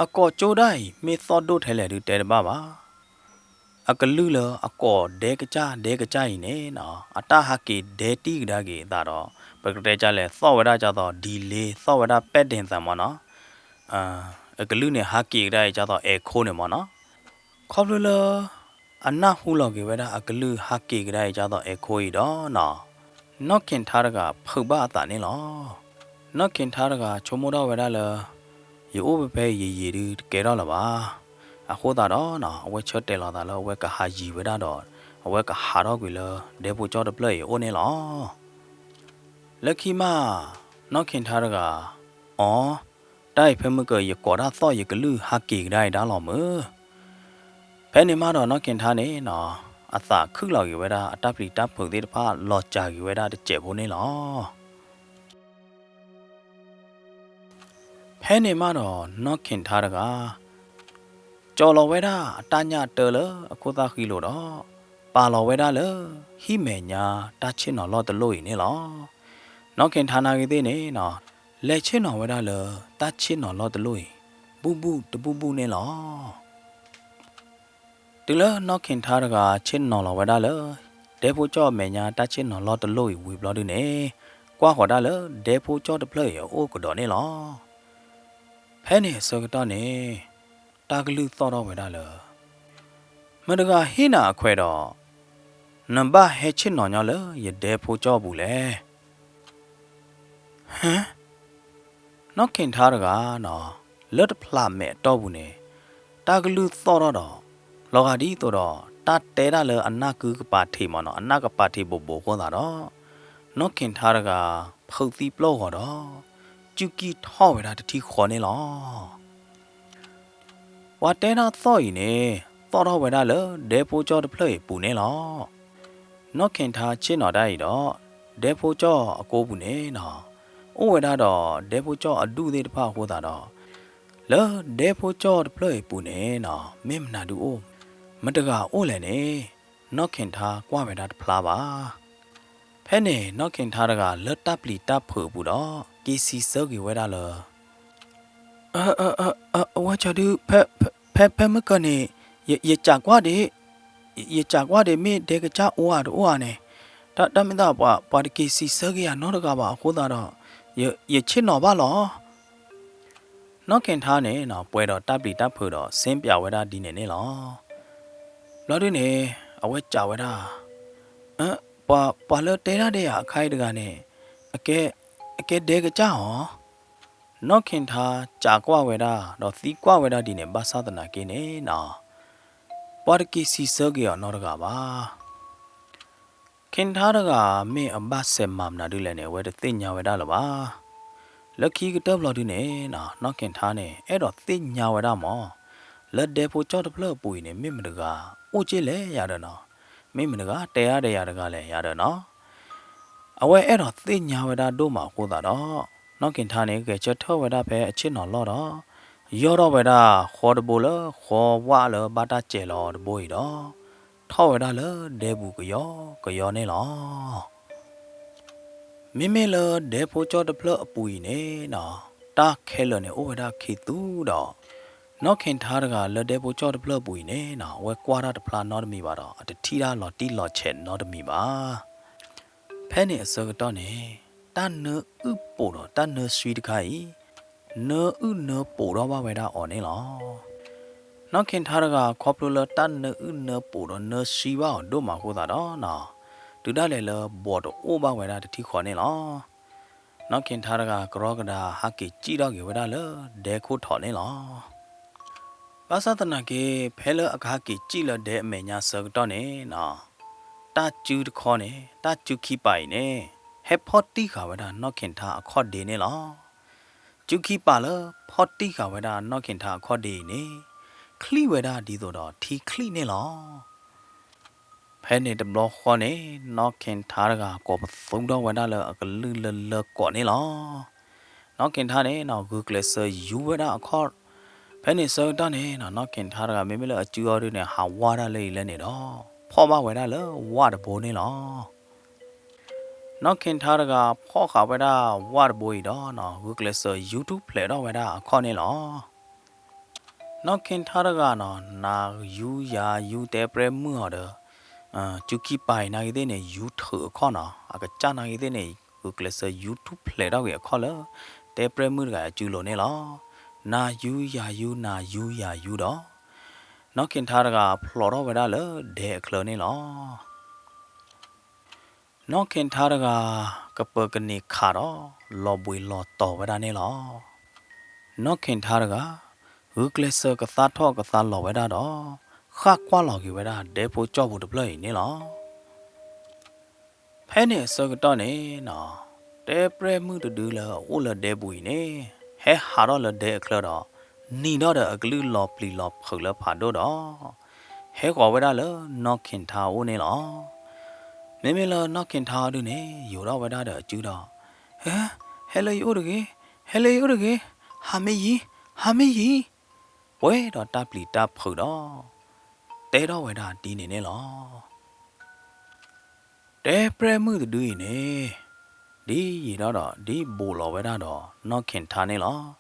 အကိးကၠိဒၣ်အံၤ မ့ၢ်သီၣ်ဒိၣ်ထဲလဲၣ်ဒုးတဲတဘၣ်ဘၣ်. အကလုၢ်လၢအကိးဒဲကစၢ် ဒဲကစၢ်အံၤန့ၣ်နီၤ အတၢ်ဟးက့ၤဒဲတံၢ်ကဒါက့ၤအသးဒီး ပကတဲကလဲၣ် သီၣ်ဝဲဒၣ်ဒ်သိး delay သီၣ်ဝဲဒၣ်ပဲာ်ဒဲးသးမ့ၢ်နီၤ အကလုၢ်န့ၣ်ဟးက့ၤကဒါအံၤဒ်သိး echo န့ၣ်မ့ၢ်နီၤ. ခီဖျိလၢ အနၢ်ဟူလီၤက့ၤဝဲဒၣ်အကလုၢ်ဟးက့ၤကဒါအံၤဒ်သိး echo အံၤဒီးနီၤ နီၢ်ခ့ၣ်ထါတဂၤဖုးဘၣ်အသးန့ၣ်လီၤ. နီၢ်ခ့ၣ်ထါတဂၤဆိကမိၣ်ထီၣ်ဝဲဒၣ်လၢ ယအိၣ်ဖဲဖဲအံၤယံာ်ယံာ်ဒုးတကဲထီၣ်လၢၤဘၣ်. အဃိသတးဒီးနီၤ အဝဲဆၢတဲာ်လီၤသးလၢအဝဲကဟးယံၤဝဲဒၣ်ဒီး အဝဲကဟးထီၣ်ကွံာ်လၢဒဲဖိကၠီတဖျၢၣ်အံၤအအိၣ်န့ၣ်လီၤ. လၢခံမး နီၢ်ခ့ၣ်ထါတဂၤ အီ တၢ်အံၤဖဲမုၢ်ကၢၤ ယကိးတၢ်သီၣ်ယကလုၢ်ဟးက့ၤကဒါအံၤဒၣ်လီၤမုၢ်. ဖဲန့ၣ်မးဒီးနီၢ်ခ့ၣ်ထါန့ၣ်နီၤ အသးခုၣ်လီၤက့ၤဝဲဒၣ်အတၢ်ပျံၤတၢ်ဖုးသ့ၣ်တဖၣ်လီၤစှၤက့ၤဝဲဒၣ်တစဲးဖိန့ၣ်လီၤ. ဖဲန့ၣ်မးဒီးနီၢ်ခ့ၣ်ထါတဂၤ ကၠီၤလီၤဝဲဒၣ်အတၢ်ညၣ်တၢလၢအခိၣ်သၣ်ဃံလိာ်ဒီး ပာ်လီၤဝဲဒၣ်လၢဟံၣ်မဲာ်ညါတၢ်ဆ့ၣ်နီၤလီၢ်တလိၣ်အံၤန့ၣ်လီၤ. နီၢ်ခ့ၣ်ထါနာ်ဂ့ၤသ့ၣ်န့ၣ်နီၤ လဲၤဆ့ၣ်နီၤဝဲဒၣ်လၢ တၢ်ဆ့ၣ်နီၤလီၢ်တလီၢ်အံၤ ဘူၣ်ဘူၣ်တဘူၣ်ဘူၣ်န့ၣ်လီၤ. တုၤလၢနီၢ်ခ့ၣ်ထါတဂၤဆ့ၣ်နီၤလီၤဝဲဒၣ်လၢ ဒဲဖိကၠီၣ်အမဲာ်ညါတၢ်ဆ့ၣ်နီၤလီၢ်တလီၢ်အံၤဝံၤဘျီဒုန့ၣ်, ကွၢ်ဃီၤဒၣ်လၢဒဲဖိကၠီၣ်တဖျၢၣ်အံၤအအိၣ်ကဒီးန့ၣ်လီၤ. ဖဲန့ၣ်အဆၢကတီၢ်န့ၣ် တၢ်ကလုၢ်သီၣ်ထီၣ်ဝဲဒၣ်လၢ မတၤတဂၤဟ့ၣ်နၤအခွဲးဒီး နဘၣ်ဟဲဆ့ၣ်နီၤညီလၢယဒဲဖိကၠီၣ်အပူၤလဲၣ်. ဟဲ, နီၢ်ခ့ၣ်ထါတဂၤနီၤ, လၢတဖျးမဲာ်အတီၢ်ပူၤန့ၣ် တၢ်ကလုၢ်သီၣ်ထီၣ်ဒီး လီၤဂာ်ဒ်သိးဒီး တၢ်တဲဒၣ်လၢအနၢ်ကုကပၤထံးမ့ၢ်နီၤ, အနၢ်ကပၤထံးဘိးဘိးအဃိသတးဒီး နီၢ်ခ့ၣ်ထါတဂၤ ဖုးသံပျိၢ်ဂီၤဒီး စူၢ်ကံၢ်ထီၣ်ဝဲဒၣ်တထံၣ်ဃီန့ၣ်လီၤ. ပှၤတဲတၢ်သီၣ်အံၤန့ၣ် သီၣ်ထီၣ်ဝဲဒၣ်လၢဒဲဖိကၠီၣ်တဖျၢၣ်အံၤအပူၤန့ၣ်လီၤ. နီၢ်ခ့ၣ်ထါဆ့ၣ်နီၤတၢ်အံၤဒီး ဒဲဖိကၠီၣ်အကိးပူၤန့ၣ်နီၤ, အိၣ်ဝဲဒၣ်ဒီးဒဲဖိကၠီၣ်အဒူၣ်သ့ၣ်တဖၣ်အဃိသတးဒီး လၢဒဲဖိကၠီၣ်တဖျၢၣ်အံၤအပူၤန့ၣ်နီၤ မ့ၢ်မနုၤဒုအိၣ်, မတၤတဂၤအိၣ်လဲၣ်န့ၣ် နီၢ်ခ့ၣ်ထါကွၢ်ဝဲဒၣ်တဖျါဘၣ်. ဖဲန့ၣ်နီၢ်ခ့ၣ်ထါတဂၤလၢတၢ်ပျံၤတၢ်ဖုးအပူၤဒီး က့ၤစံးဆၢက့ၤဝဲဒၣ်လၢ အဝဲကၠီဒု ဖဲမုၢ်ကၢန့ၣ် ယစံးကွၢ်ဒံး, ယစံးကွၢ်ဒံးမ့ၢ်ဒဲကစၢ်အိၣ်ဧါတအိၣ်ဧါန့ၣ်, တၢ်မ့ၢ်သးပှၤတက့ၤစံးဆၢက့ၤယၤနီတဂၤဘၣ်အဃိသတးဒီး ယဆ့ၣ်နီၤဘၣ်လီၤ. နီၢ်ခ့ၣ်ထါန့ၣ် ပှဲၤဒီးတၢ်ပျံၤတၢ်ဖုးဒီး စ့ပၠးဝဲဒၣ်ဒ်န့ၣ်န့ၣ်လီၤ. ဘျီဒုန့ၣ် အဝဲစံးဝဲဒၣ်, ပှၤလၢတဲဒၣ်ဒီးယၤအခါအံၤတဂၤန့ၣ် အကဲဒဲကစၢ်ဧါ. နီၢ်ခ့ၣ်ထါစံးကွၢ်ဝဲဒၣ် ဒီးသံကွၢ်ဝဲဒၣ်ဒ်န့ၣ် ဘၣ်ဆၣ်သနာ်က့န့ၣ်နီၤ ပှၤတက့ၤစံးဆၢက့ၤအီၤနီတဂၤဘၣ်. ခ့ၣ်ထါတဂၤမ့ၢ်အဘၣ်စဲးမၤမနုၤဒ်လဲၣ်န့ၣ် အဝဲတသ့ၣ်ညါဝဲဒၣ်လၢၤဘၣ်. လၢခံကတၢၢ်ဘျီဒုန့ၣ်နီၤ နီၢ်ခ့ၣ်ထါန့ၣ် အဲၣ်ဒိးသ့ၣ်ညါဝဲဒၣ်မး လၢဒဲဖိကၠီၣ်တဖျၢၣ်အပူၤအံၤန့ၣ် မ့ၢ်မတၤတဂၤအိၣ်က့လဲၣ်ယၤဒီးနီၤ, မ့ၢ်မတၤတဂၤတဲဒၣ်ဒီးယၤတဂၤလဲၣ်ယၤဒီးနီၤ. အဝဲအဲၣ်ဒိးသ့ၣ်ညါဝဲဒၣ်ဒိၣ်မးအဃိသတးဒီး နီၢ်ခ့ၣ်ထါန့ၣ် ဂဲၤဆၢထၢၣ်ဝဲဒၣ်ဖဲအဆ့ၣ်နီၤလီၢ်ဒီး ယီၢ်ထီၣ်ဝဲဒၣ်ဃီတဘိလၢဃီဝၣ်လၢဘၣ်တၢ်စဲးလီၤတဘိအံၤဒီး ထီၣ်ဝဲဒၣ်လၢဒဲပူၤကယီကယီန့ၣ်လီၤ. မ့မ့ၢ်လၢဒဲဖိကၠီၣ်တဖျၢၣ်အပူၤအံၤန့ၣ်နီၤ တၢ်ခဲလၢာ်န့ၣ်အိၣ်ဝဲဒၣ်ခံသူဒီး နီၢ်ခ့ၣ်ထါတဂၤလၢဒဲဖိကၠီၣ်တဖျၢၣ်အပူၤအံၤန့ၣ်နီၤ အဝဲကွၢ်တၢ်တဖျါနီတမံၤဘၣ်ဒီး အတထံၣ်တၢ်လီၤတံၢ်လီၤဆဲးနီတမံၤဘၣ်. ဖဲန့ၣ်အဆၢကတီၢ်န့ၣ် တၢ်နၢအုၣ်ပိာ်ဒီးတၢ်နၢဆှံတခါအံၤ နၢအုၣ်နၢပိာ်ထီၣ်ဘၣ်ဝဲဒၣ်အီၤန့ၣ်လီၤ. နီၢ်ခ့ၣ်ထါတဂၤခီဖျိလၢတၢ်နၢအုၣ်နၢပိာ်ဒီးနၢဆှံဘၣ်အီၤဒိၣ်မးအဃိသတးဒီးနီၤ တုၤဒၣ်လဲာ်လၢဘီးတအိၣ်ဘၣ်ဝဲဒၣ်တထံၣ်ဃီန့ၣ်လီၤ. နီၢ်ခ့ၣ်ထါတဂၤကရီကဒါဟးက့ၤစံၣ်ထီၣ်က့ၤဝဲဒၣ်လၢဒဲခိၣ်ထိးန့ၣ်လီၤ. ဘၣ်ဆၣ်သနာ်က့ ဖဲလၢအကဟးက့ၤစံၣ်လၢဒဲအမဲာ်ညါဆၢကတီၢ်န့ၣ်နီၤ တၢ်စုတခီန့ၣ် တၢ်စုခံပၤအံၤန့ၣ် ဟဲဖီၣ်တံၢ်ဃာ်ဝဲဒၣ်နီၢ်ခ့ၣ်ထါအခီၣ်ဒ့န့ၣ်လီၤ. စုခံပၤလၢဖီၣ်တံၢ်ဃာ်ဝဲဒၣ်နီၢ်ခ့ၣ်ထါအခီၣ်ဒ့အံၤန့ၣ် ချံၣ်ဝဲဒၣ်ဒ်သိးဒီးထံချံၣ်န့ၣ်လီၤ. ဖဲန့ၣ်တဘျီဃီန့ၣ် နီၢ်ခ့ၣ်ထါတဂၤကိးပသူထီၣ်ဝဲဒၣ်လၢအကလုၢ်လၢလၢကိးန့ၣ်လီၤ. နီၢ်ခ့ၣ်ထါန့ၣ်နီၤ ဂုာ်ကျဲးစၢးယူဝဲဒၣ်အခီၣ်, ဖဲန့ၣ်ဆၢကတီၢ်န့ၣ်နီၤ နီၢ်ခ့ၣ်ထါတဂၤ မ့မ့ၢ်လၢအစုအီၤဒုန့ၣ် ဟးဝၢ်တၢ်လၢအံၤလဲၣ်န့ၣ်ဒီး ဖီၣ်ဘၣ်ဝဲဒၣ်လၢဝၣ်တဘိန့ၣ်လီၤ. နီၢ်ခ့ၣ်ထါတဂၤဖီၣ်ဃာ်ဝဲဒၣ်ဝၣ်တဘိအံၤဒီးနီၤ ဂုာ်ကျဲးစၢးယူထူၣ်ဖျဲးထီၣ်ဝဲဒၣ်အခီၣ်န့ၣ်လီၤ. နီၢ်ခ့ၣ်ထါတဂၤနီၤ နၤယူယၤယူတဲပြဲၢ်မုၣ်အီၤဒီး စုခံပၤအံၤနာ်ဂ့ၤသ့ၣ်န့ၣ် ယူထုးအခီၣ်နီၤ အကစၢ်နာ်ဂ့ၤသ့ၣ်န့ၣ် ဂုာ်ကျဲးစၢးယူထူၣ်ဖျဲးထီၣ်က့ၤအခီၣ်လၢ တဲပြဲၢ်မုၣ်တဂၤအစုလိၤန့ၣ်လီၤ. နၤယူယၤယူ နၤယူယၤယူဒီး နီၢ်ခ့ၣ်ထါတဂၤဖျိးထီၣ်ဝဲဒၣ်လၢဒဲအချၢန့ၣ်လီၤ. နီၢ်ခ့ၣ်ထါတဂၤ ကပၢၤကန့ၢ်ခးဒီး လီၤဘှံးလီၤတီၤဝဲဒၣ်န့ၣ်လီၤ. နီၢ်ခ့ၣ်ထါတဂၤ ဂုာ်ကျဲးစၢးကသါထီၣ်ကသါလီၤဝဲဒၣ်ဒီး ဃၣ်ကွၢ်လီၤက့ၤဝဲဒၣ်ဒဲဖိကၠီၣ်ပူၤတဖျၢၣ်အံၤန့ၣ်လီၤ. ဖဲန့ၣ်အဆၢကတီၢ်န့ၣ်နီၤ တဲပြဲၢ်မုၣ်တဒုလၢအအိၣ်လၢဒဲပူၤအံၤန့ၣ် ဟဲဟးထီၣ်လၢဒဲအချၢဒီး နံၤထီၣ်ဒီးအကလုၢ်လီၤပျံၤလီၤဖုးလၢဖးဒိၣ်ဒီး ဟဲဃီၤဝဲဒၣ်လၢနီၢ်ခ့ၣ်ထါအအိၣ်န့ၣ်လီၤ. မ့မ့ၢ်လၢနီၢ်ခ့ၣ်ထါအီၤဒုန့ၣ် ယိးထီၣ်ဝဲဒၣ်ဒီးအစုဒီး ဟဲ, ဟဲလၢယအိၣ်တဂ့ၤ, ဟဲလၢယအိၣ်တဂ့ၤ, ဟးမ့ၢ်ယံၤ, ဟးမ့ၢ်ယံၤ, ပှဲၤဒီးတၢ်ပျံၤတၢ်ဖုးဒီး တဲထီၣ်ဝဲဒၣ်ဒ်န့ၣ်န့ၣ်လီၤ. တဲပြဲၢ်မုၣ်တဒုအံၤန့ၣ် ဒ်ယံာ်ဒီး ဒ်ဘိးလီၤဝဲဒၣ်ဒီးနီၢ်ခ့ၣ်ထါန့ၣ်လီၤ.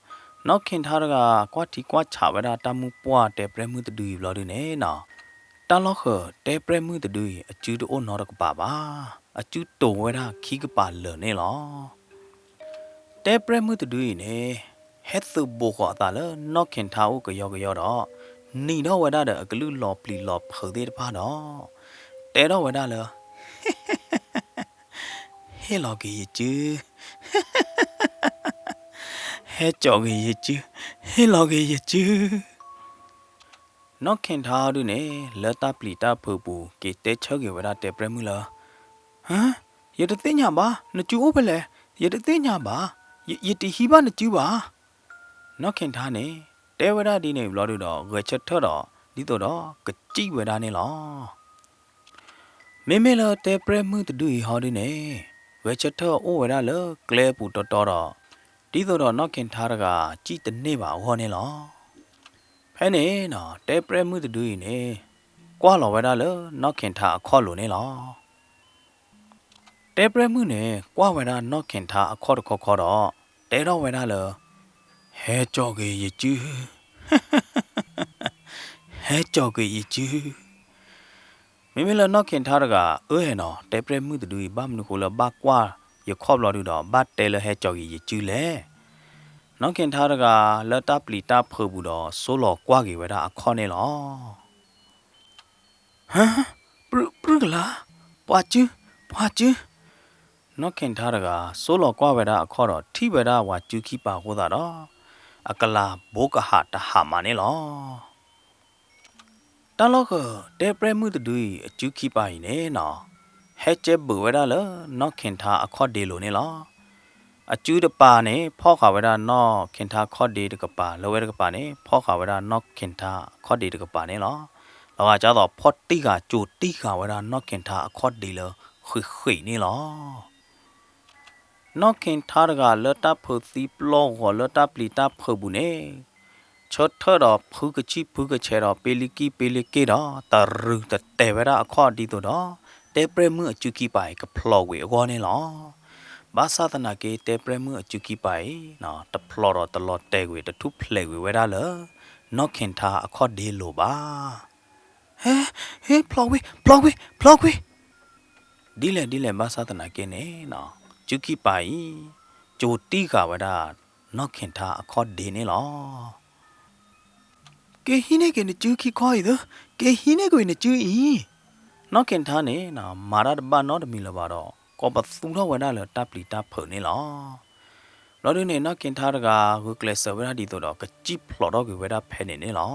နီၢ်ခ့ၣ်ထါတဂၤ ကွၢ်ထံကွၢ်ဆးဝဲဒၣ်တၢ်မုၢ်ပှၢ်တဲပျဲၢ်မုၢ်တဒုအံၤဘျီဒုန့ၣ်နီၤ, တၢ်လီၢ်ဃၢၤ တဲပျဲၢ်မုၢ်တဒုအံၤ အစုတအိၣ်နီတကပၤဘၣ်. အစုတိၤဝဲဒၣ်ခံကပၤလၢာ်န့ၣ်လီၤ. တဲပျဲၢ်မုၢ်တဒုအံၤန့ၣ် ဟဲသုးဘိးဃီၤအသးလၢနီၢ်ခ့ၣ်ထါအိၣ်ကယီကယီဒီး နံၤထီၣ်ဝဲဒၣ်ဒီးအကလုၢ်လီၤပျံၤလီၤဖုးသ့ၣ်တဖၣ်ဒီး တဲထီၣ်ဝဲဒၣ်လၢ ဟ့ၣ်လီၤက့ၤယစု, ဟဲကၠီၤက့ၤယစု, ဟ့ၣ်လီၤက့ၤယစု. နီၢ်ခ့ၣ်ထါဒုန့ၣ် လၢတၢ်ပျံၤတၢ်ဖုးပူၤ က့ၤတဲဆၢက့ၤဝဲဒၣ်တဲပျဲၢ်မုၢ်လၢ ဟါ, ယတသ့ၣ်ညါဘၣ်, နစုအိၣ်ဖဲလဲၣ်, ယတသ့ၣ်ညါဘၣ်, ယ, ယတဟံးဘၣ်နစုဘၣ်. နီၢ်ခ့ၣ်ထါန့ၣ် တဲဝဲဒၣ်ဒ်န့ၣ်ဘျီဒုဒီး ဂဲၤဆၢထၢၣ်ဒီး ဒ်သိးဒီးကစံၣ်ဝဲဒၣ်န့ၣ်လီၤ. မ့မ့ၢ်လၢတဲပျဲၢ်မုၢ်တဒုအံၤဟီဒုန့ၣ် ဂဲၤဆၢထၢၣ်အိၣ်ဝဲဒၣ်လၢကျဲပူၤတီတီဒီး ဒ်သိးဒီးနီၢ်ခ့ၣ်ထါတဂၤ စံၣ်တန့ၢ်ဘၣ်အဂီၢ်န့ၣ်လီၤ. ဖဲန့ၣ်နီၤ တဲပျဲၢ်မုၢ်တဒုအံၤန့ၣ် ကွၢ်လီၤဝဲဒၣ်လၢနီၢ်ခ့ၣ်ထါအခီၣ်လိၤန့ၣ်လီၤ. တဲပျဲၢ်မုၢ်န့ၣ် ကွၢ်ဝဲဒၣ်နီၢ်ခ့ၣ်ထါအခီၣ်တခီခီဒီး တဲထီၣ်ဝဲဒၣ်လၢ ဟဲကၠီၤက့ၤယစု, ဟဲကၠီၤက့ၤယစု. မ့မ့ၢ်လၢနီၢ်ခ့ၣ်ထါတဂၤ အၢဟဲနီၤ တဲပျဲၢ်မုၢ်တဒုအံၤ ဘၣ်မနုၤဃိလၢဘၣ်ကွၢ်ယခီၣ်ဘျီဒုဒီး ဘၣ်တဲလၢဟဲကၠီၤက့ၤယစုလဲၣ်. နီၢ်ခ့ၣ်ထါတဂၤ လၢတၢ်ပျံၤတၢ်ဖုးပူၤဒီး ဆိလီၤကွၢ်က့ၤဝဲဒၣ်အခီၣ်န့ၣ်လီၤ. ဟါ, ပြုၢ်, ပြုၢ်ကလါ, ပှၤစု, ပှၤစု. နီၢ်ခ့ၣ်ထါတဂၤ ဆိလီၤကွၢ်ဝဲဒၣ်အခီၣ်ဒီး ထံၣ်ဝဲဒၣ်ပှၤစုခံပၤအဃိသတးဒီး အကလၤဘိကဟးတဟးမးန့ၣ်လီၤ. တၢ်လီၢ်ဃၢၤ တဲပျဲၢ်မုၢ်တဒုအံၤ အစုခံပၤအံၤန့ၣ်နီၤ ဟဲကဲဘုးဝဲဒၣ်လၢနီၢ်ခ့ၣ်ထါအခီၣ်ဒ့လိၤန့ၣ်လီၤ. အစုတပၤန့ၣ် ဖီၣ်ဃာ်ဝဲဒၣ်နီၢ်ခ့ၣ်ထါခီၣ်ဒ့တကပၤ, လၢဝဲတကပၤန့ၣ် ဖီၣ်ဃာ်ဝဲဒၣ်နီၢ်ခ့ၣ်ထါခီၣ်ဒ့တကပၤန့ၣ်လီၤ. လီၤဂာ်ဒ်သိး ဖီၣ်တံၢ်ဃာ် ကၠိၤတံၢ်ဃာ်ဝဲဒၣ်နီၢ်ခ့ၣ်ထါအခီၣ်ဒ့လၢဃံးဃံးန့ၣ်လီၤ. နီၢ်ခ့ၣ်ထါတဂၤလၢတၢ်ဖုးသံပျီၢ်ဂီၤလၢတၢ်ပျံၤတၢ်ဖုးပူၤန့ၣ် ဆၢထၢၣ်ဒီးဖုကဆံၣ်ဖုကဆဲးဒီး ပ့လ့ကံၢ်ပ့လ့က့ၢ်ဒီး တရုၤတတဲာ်ဝဲဒၣ်အခီၣ်ဒ်သိးဒီး တဲပျဲၢ်မုၢ်အစုခံပၤအံၤကဖျိးကွံာ်အဂီၢ်န့ၣ်လီၤ. ဘၣ်ဆၣ်သနာ်က့ တဲပျဲၢ်မုၢ်အစုခံပၤအံၤ တဖျိးဒီးတလီၤတဲာ်ကွံာ် တထူၣ်ဖျဲးကွံာ်ဝဲဒၣ်လၢ နီၢ်ခ့ၣ်ထါအခီၣ်ဒ့လိၤဘၣ်. ဟဲ, ဟဲ, ဖျိးကွံာ်, ဖျိးကွံာ်, ဖျိးကွံာ်. ဒ်လဲၣ်ဒ်လဲၣ်ဘၣ်ဆၣ်သနာ်က့န့ၣ် စုခံပၤအံၤ ကၠိၤတံၢ်ဃာ်ဝဲဒၣ် နီၢ်ခ့ၣ်ထါအခီၣ်ဒ့န့ၣ်လီၤ. က့ၤဟံးန့ၢ်က့ၤနစုခံခီအံၤသၢ, က့ၤဟံးန့ၢ်ကွံာ်နစုအံၤ. နီၢ်ခ့ၣ်ထါန့ၣ် မၤတၢ်တဘၣ်နီတမံၤလၢၤဘၣ်ဒီး ကိးပသူထီၣ်ဝဲဒၣ်လၢတၢ်ပျံၤတၢ်ဖုးန့ၣ်လီၤ. ဘျီဒုန့ၣ် နီၢ်ခ့ၣ်ထါတဂၤ ဂုာ်ကျဲးစၢးဝဲဒၣ်ဒ်သိးဒီး ကစံၣ်ဖျိးထီၣ်ကွံာ်ဝဲဒၣ်ဖဲန့ၣ်န့ၣ်လီၤ.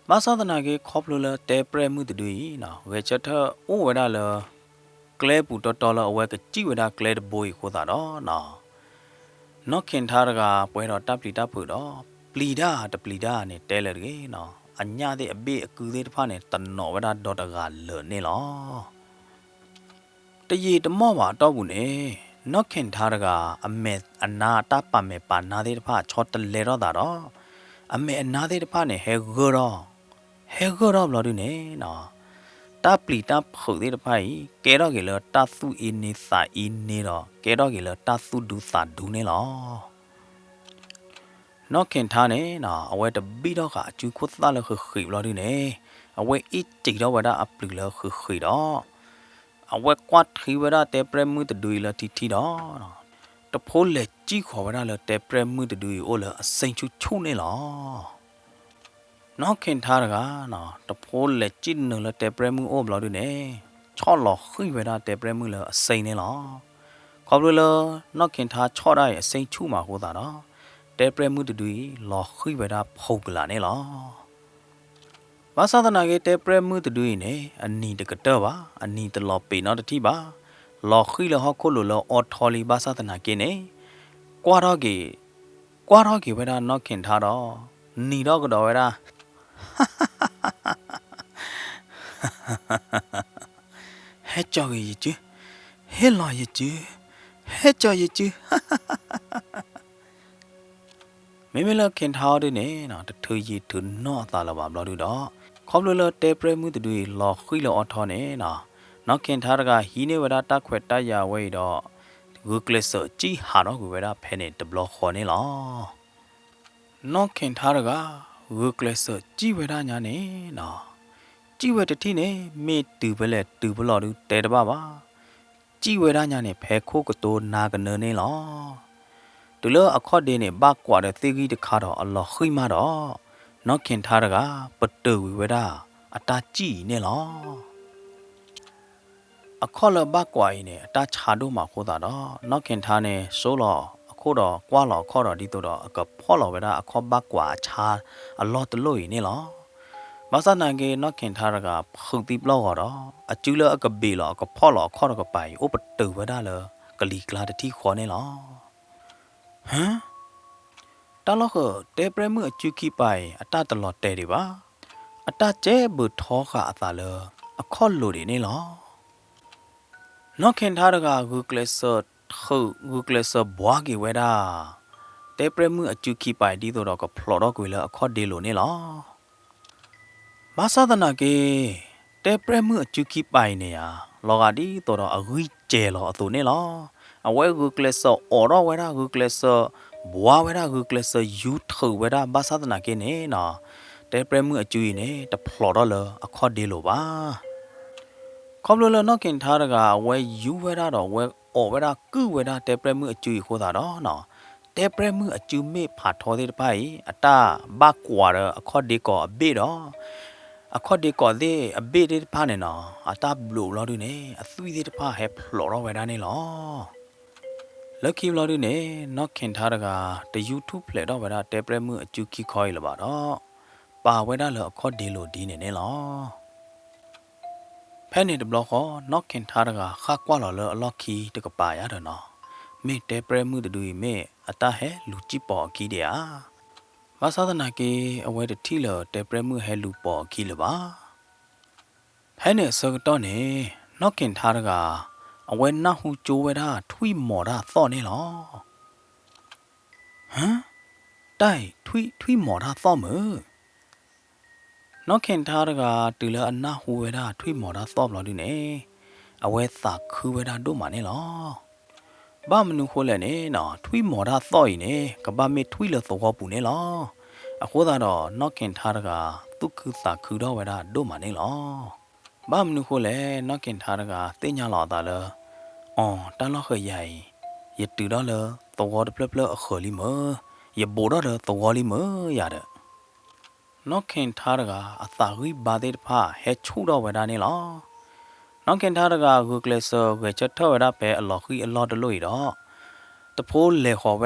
ဘၣ်ဆၣ်သနာ်က့ ခီဖျိလၢတဲပျဲၢ်မုၢ်တဒုအံၤ ဂဲၤဆၢထၢၣ်အိၣ်ဝဲဒၣ်လၢ ကျဲပူၤတီတီလၢအဝဲကစံၣ်ဝဲဒၣ်ကျဲတဘိအံၤအဃိသတးဒီး နီၢ်ခ့ၣ်ထါတဂၤ ပှဲၤဒီးတၢ်ပျံၤတၢ်ဖုးဒီး ပျံၤတၢ်တပျံၤတၢ်န့ၣ် တဲလၢတဂ့ၤနီၤ, အညၣ်သ့ၣ်အဘ့ၣ်အကုသ့ၣ်တဖၣ်န့ၣ် တနီၤဝဲဒၣ်ဒီတဂၤလၢာ်န့ၣ်လီၤ. တယံာ်တမီၢ်ဘၣ်အတီၢ်ပူၤန့ၣ် နီၢ်ခ့ၣ်ထါတဂၤ အမဲာ်အနါ တၢ်ပာ်မဲာ်ပာ်နါသ့ၣ်တဖၣ် ဆီတလဲထီၣ်သးဒီး အမဲာ်အနါသ့ၣ်တဖၣ်န့ၣ် ဟဲဂၢၢ်ထီၣ်, ဟဲဂၢၢ်ထီၣ်ဘျီဒုန့ၣ် တၢ်ပျံၤတၢ်ဖုးသ့ၣ်တဖၣ်အံၤ ကဲထီၣ်က့ၤလၢတၢ်သူၣ်အ့န့သးအ့န့ဒီး ကဲထီၣ်က့ၤလၢတၢ်သူၣ်ဒူသးဒူန့ၣ်လီၤ. နီၢ်ခ့ၣ်ထါန့ၣ် အဝဲတဘံၣ်ထီၣ်ဃာ်အစုခိၣ်သၣ်လၢဃ့ဃ့ဘျီဒုန့ၣ် အဝဲအ့ၣ်စံးထီၣ်ဝဲဒၣ်အပျုၤလၢဃ့ဃ့ဒီး အဝဲကွၢ်ထံဝဲဒၣ်တဲပျဲၢ်မုၢ်တဒုအံၤလၢထံထံဒီး တဖိလဲၤစံၣ်ဃီၤဝဲဒၣ်လၢတဲပျဲၢ်မုၢ်တဒုအံၤအိၣ်လၢအစိၣ်ဆူၣ်ဆူၣ်န့ၣ်လီၤ. နီၢ်ခ့ၣ်ထါတဂၤ တဖိလဲၤစံၣ်နုာ်လၢတဲပျဲၢ်မုၢ်အိၣ်ဘျီဒုန့ၣ် ဆီၣ်လီၤဃံၢ်ဝဲဒၣ်တဲပျဲၢ်မုၢ်လၢအစိၣ်န့ၣ်လီၤ. ခီဖျိလၢ နီၢ်ခ့ၣ်ထါဆီၣ်ဒၣ်အံၤအစိၣ်ဆူၣ်မးအဃိသတးဒီး တဲပျဲၢ်မုၢ်တဒုအံၤ လီၤဃံၢ်ဝဲဒၣ်ဖီကလာ်န့ၣ်လီၤ. ဘၣ်ဆၣ်သနာ်က့ တဲပျဲၢ်မုၢ်တဒုအံၤန့ၣ် အနံၤတကတၢၢ်ဘၣ်, အနံၤတလီၤပံာ်နီတထံၣ်ဘၣ်, လီၤဃံၢ်လၢဟီၣ်ခိၣ်လိၤလၢအီထီလံဘၣ်ဆၣ်သနာ်က့န့ၣ် ကွၢ်ထီၣ်က့ၤ, ကွၢ်ထီၣ်က့ၤဝဲဒၣ်နီၢ်ခ့ၣ်ထါဒီး နံၤထီၣ်ကဒီးဝဲဒၣ် ဟဲကၠီၤက့ၤယစု, ဟ့ၣ်လီၤယစု, ဟဲကၠီၤယစု. မ့မ့ၢ်လၢခ့ၣ်ထါအီၤဒုန့ၣ် တထုးယံာ်ထုးနီၢ်အသးလၢၤဘၣ်ဘျီဒုဒီး ခီဖျိလၢတဲပျဲၢ်မုၢ်တဒုအံၤ လီၤဃံၢ်လၢအီထီန့ၣ် နီၢ်ခ့ၣ်ထါတဂၤဟံးန့ၢ်ဝဲဒၣ်တၢ်ခွဲးတၢ်ယာ်ဝဲအံၤဒီး ဂုာ်ကျဲးစၢးစံၣ်ဟးထီၣ်ကွံာ်ဝဲဒၣ်ဖဲန့ၣ်တဘျီဃီန့ၣ်လီၤ. နီၢ်ခ့ၣ်ထါတဂၤ ဂုာ်ကျဲးစၢးစံၣ်ဝဲဒၣ်ညါန့ၣ်နီၤ, စံၣ်ဝဲတထံၣ်န့ၣ် မ့ၢ်တုၤဖဲလဲၣ်တုၤဖဲလဲၣ်ဒုးတဲတဘၣ်ဘၣ်. စံၣ်ဝဲဒၣ်ညါန့ၣ် ဖဲခိၣ်ကတိၤနါကနၢန့ၣ်လီၤ. တုၤလၢအခီၣ်ဒ့န့ၣ် ဘၣ်ကွၢ်ဒီးသ့ၣ်ဂံၢ်တခါဒီးအလီၤဃံၢ်မးဒီး နီၢ်ခ့ၣ်ထါတဂၤ ပတုာ်ကွံာ်ဝဲဒၣ်အတၢ်စံၣ်အံၤန့ၣ်လီၤ. အခီၣ်လၢဘၣ်ကွၢ်အံၤန့ၣ် အတၢ်ဆါဒိၣ်မးအဃိသတးဒီး နီၢ်ခ့ၣ်ထါန့ၣ် စိလီၤအခိၣ်ဒီးကွၢ်လီၤအခီၣ်ဒီး ဒ်သိးဒီးအကဖီၣ်လီၤဝဲဒၣ်အခီၣ်ဘၣ်ကွၢ်အဆါအလီၢ်တလီၢ်အံၤန့ၣ်လီၤ. ဘၣ်ဆၣ်သနာ်က့ နီၢ်ခ့ၣ်ထါတဂၤ ဖုးသံပျီၢ်ဂီၤဒီး အစုလၢအကဘ့ၣ်လီၤအကဖီၣ်လီၤအခီၣ်တကပၤအံၤ အိၣ်ပတုာ်ဝဲဒၣ်လၢကလံၤကျါတထံၣ်ဃီန့ၣ်လီၤ. ဟၢ, တၢ်လီၢ်ဃၢၤ တဲပြဲၢ်မုၣ်အစုခံပၤအံၤ အတၢ်တလီၤတဲာ်ဒံးဘၣ်. အတၢ်ကဲဘုးထီဃာ်အသးလၢ အခီၣ်လိၤဒံးန့ၣ်လီၤ. နီၢ်ခ့ၣ်ထါတဂၤ ဂုာ်ကျဲးစၢးထုး ဂုာ်ကျဲးစၢးဘှါက့ၤဝဲဒၣ် တဲပြဲၢ်မုၣ်အစုခံပၤအံၤ ဒ်သိးဒီးကဖျိးထီၣ်ကွံာ်လၢအခီၣ်ဒ့လိၤန့ၣ်လီၤ. ဘၣ်ဆၣ်သနာ်က့ တဲပြဲၢ်မုၣ်အစုခံပၤအံၤန့ၣ်ဧါ လီၤဂာ်ဒ်သိးဒီးအဂံၢ်စဲၤလီၤအသိးန့ၣ်လီၤ. အဝဲဂုာ်ကျဲးစၢးအိးထီၣ်ဝဲဒၣ် ဂုာ်ကျဲးစၢးဘှါဝဲဒၣ် ဂုာ်ကျဲးစၢးယူထုးဝဲဒၣ် ဘၣ်ဆၣ်သနာ်က့န့ၣ်နီၤ တဲပြဲၢ်မုၣ်အစုအံၤန့ၣ် တဖျိးထီၣ်လၢအခီၣ်ဒ့လိၤဘၣ်. ခီဖျိလၢနီၢ်ခ့ၣ်ထါတဂၤ အဝဲယူဝဲဒၣ်ဒီးအဝဲအိးဝဲဒၣ်ကုၢ်ဝဲဒၣ်တဲပြဲၢ်မုၣ်အစုအံၤအဃိသတးဒီးနီၤ တဲပြဲၢ်မုၣ်အစုမ့ၢ်ဖးထီသ့ၣ်တဖၣ်အံၤ အတၢ်ဘၣ်ကွၢ်ဒီးအခီၣ်ဒ့ကိးအဘ့ၣ်ဒီး အခီၣ်ဒ့ကိးသ့ၣ်အဘ့ၣ်သ့ၣ်တဖၣ်န့ၣ်နီၤ အတၢ်ဘျုးဘျီဒုန့ၣ် အသွံၣ်သ့ၣ်တဖၣ်ဟဲဖျိးထီၣ်ဝဲဒၣ်န့ၣ်လီၤ. လၢခံဘျီဒုန့ၣ် နီၢ်ခ့ၣ်ထါတဂၤ တယူထူၣ်ဖျဲးထီၣ်ဝဲဒၣ်တဲပြဲၢ်မုၣ်အစုခံခီအံၤလၢၤဘၣ်ဒီး ပာ်ဝဲဒၣ်လၢအခီၣ်ဒ့လိၤဒ်န့ၣ်န့ၣ်လီၤ. ဖဲန့ၣ်တဘျီဃီ နီၢ်ခ့ၣ်ထါတဂၤ ဃၣ်ကွၢ်လီၤလၢအလီၢ်ခံတကပၤယါဒီးနီၤ မ့ၢ်တဲပြဲၢ်မုၣ်တဒုအံၤမ့ၢ်အတၢ်ဟဲလူၤစံၣ်ပိာ်အခံဒံးဧါ. ဘၣ်ဆၣ်သနာ်က့ အဝဲတထံၣ်လၢတဲပြဲၢ်မုၣ်ဟဲလူၤပိာ်အခံလၢၤဘၣ်. ဖဲန့ၣ်အဆၢကတီၢ်န့ၣ် နီၢ်ခ့ၣ်ထါတဂၤ အဝဲနၢ်ဟူကၠိဝဲဒၣ်ထွံၣ်မီၤတၢ်သီၣ်န့ၣ်လီၤ. ဟၢ, တၢ်အံၤ ထွံၣ် ထွံၣ်မီၤတၢ်သီၣ်မုၢ် နီၢ်ခ့ၣ်ထါတဂၤ တုၤလၢအနၢ်ဟူဝဲဒၣ်ထွံၣ်မီၤတၢ်သီၣ်ဘျီဒုန့ၣ် အဝဲသးခုဝဲဒၣ်ဒိၣ်မးန့ၣ်လီၤ. ဘၣ်မနုၤဃိလဲၣ်န့ၣ်နီၤ ထွံၣ်မီၤတၢ်သီၣ်အံၤန့ၣ် ကဘၣ်မ့ၢ်ထွံၣ်လၢသဝီပူၤန့ၣ်လီၤ. အဃိသတးဒီး နီၢ်ခ့ၣ်ထါတဂၤ သူၣ်ခုသးခုထီၣ်ဝဲဒၣ်ဒိၣ်မးန့ၣ်လီၤ. ဘၣ်မနုၤဃိလဲၣ် နီၢ်ခ့ၣ်ထါတဂၤ သ့ၣ်ညါလီၤအသးလၢ အီၤ တၢ်လီၢ်ဃၢၤယၤအံၤ ယတုၤထီၣ်လၢသဝီတဖျၢၣ်ဖျၢၣ်အဃၢၤလံမုၢ်, ယဘူးထီၣ်လၢသဝီလံမုၢ်ယၤဒီး နီၢ်ခ့ၣ်ထါတဂၤ အသးဂံၢ်ဘါသ့ၣ်တဖၣ် ဟဲဆူၣ်ထီၣ်ဝဲဒၣ်န့ၣ်လီၤ. နီၢ်ခ့ၣ်ထါတဂၤ ဂုာ်ကျဲးစၢးဂဲၤဆၢထၢၣ်ဝဲဒၣ်ဖဲအလီၤဃံၢ်အလီၢ်တလီၢ်အံၤဒီး တဖိလဲၤဃီၤဝဲဒၣ်လၢ ထွံၣ်မီၤတၢ်အသီၣ်အံၤန့ၣ်လီၤ. နီၢ်ခ့ၣ်ထါတ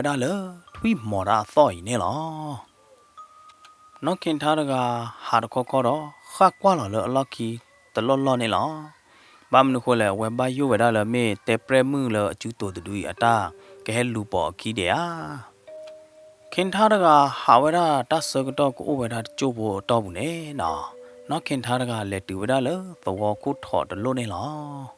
ဂၤ ဟးတခီခီဒီး ဃၣ်ကွၢ်လီၤလၢအလီၢ်ခံတလီၢ်လီၢ်န့ၣ်လီၤ. ဘၣ်မနုၤဃိလဲၣ် အဝဲဘၣ်ယိၣ်ဝဲဒၣ်လၢမ့ၢ်တဲပြဲၢ်မုၣ်လၢအစုတိၤတဒုအံၤ အတၢ်ကဟဲလူၤပိာ်အခံဒံးဧါ. ခ့ၣ်ထါတဂၤ ဟးဝဲဒၣ်တၢ်ဆၢကတီၢ်ကအိၣ်ဝဲဒၣ်တစိၢ်ဖိအတီၢ်ပူၤန့ၣ်နီၤ, နီၢ်ခ့ၣ်ထါတဂၤလဲၤတုၤဝဲဒၣ်လၢသဝီခိၣ်ထိးတလီၢ်န့ၣ်လီၤ.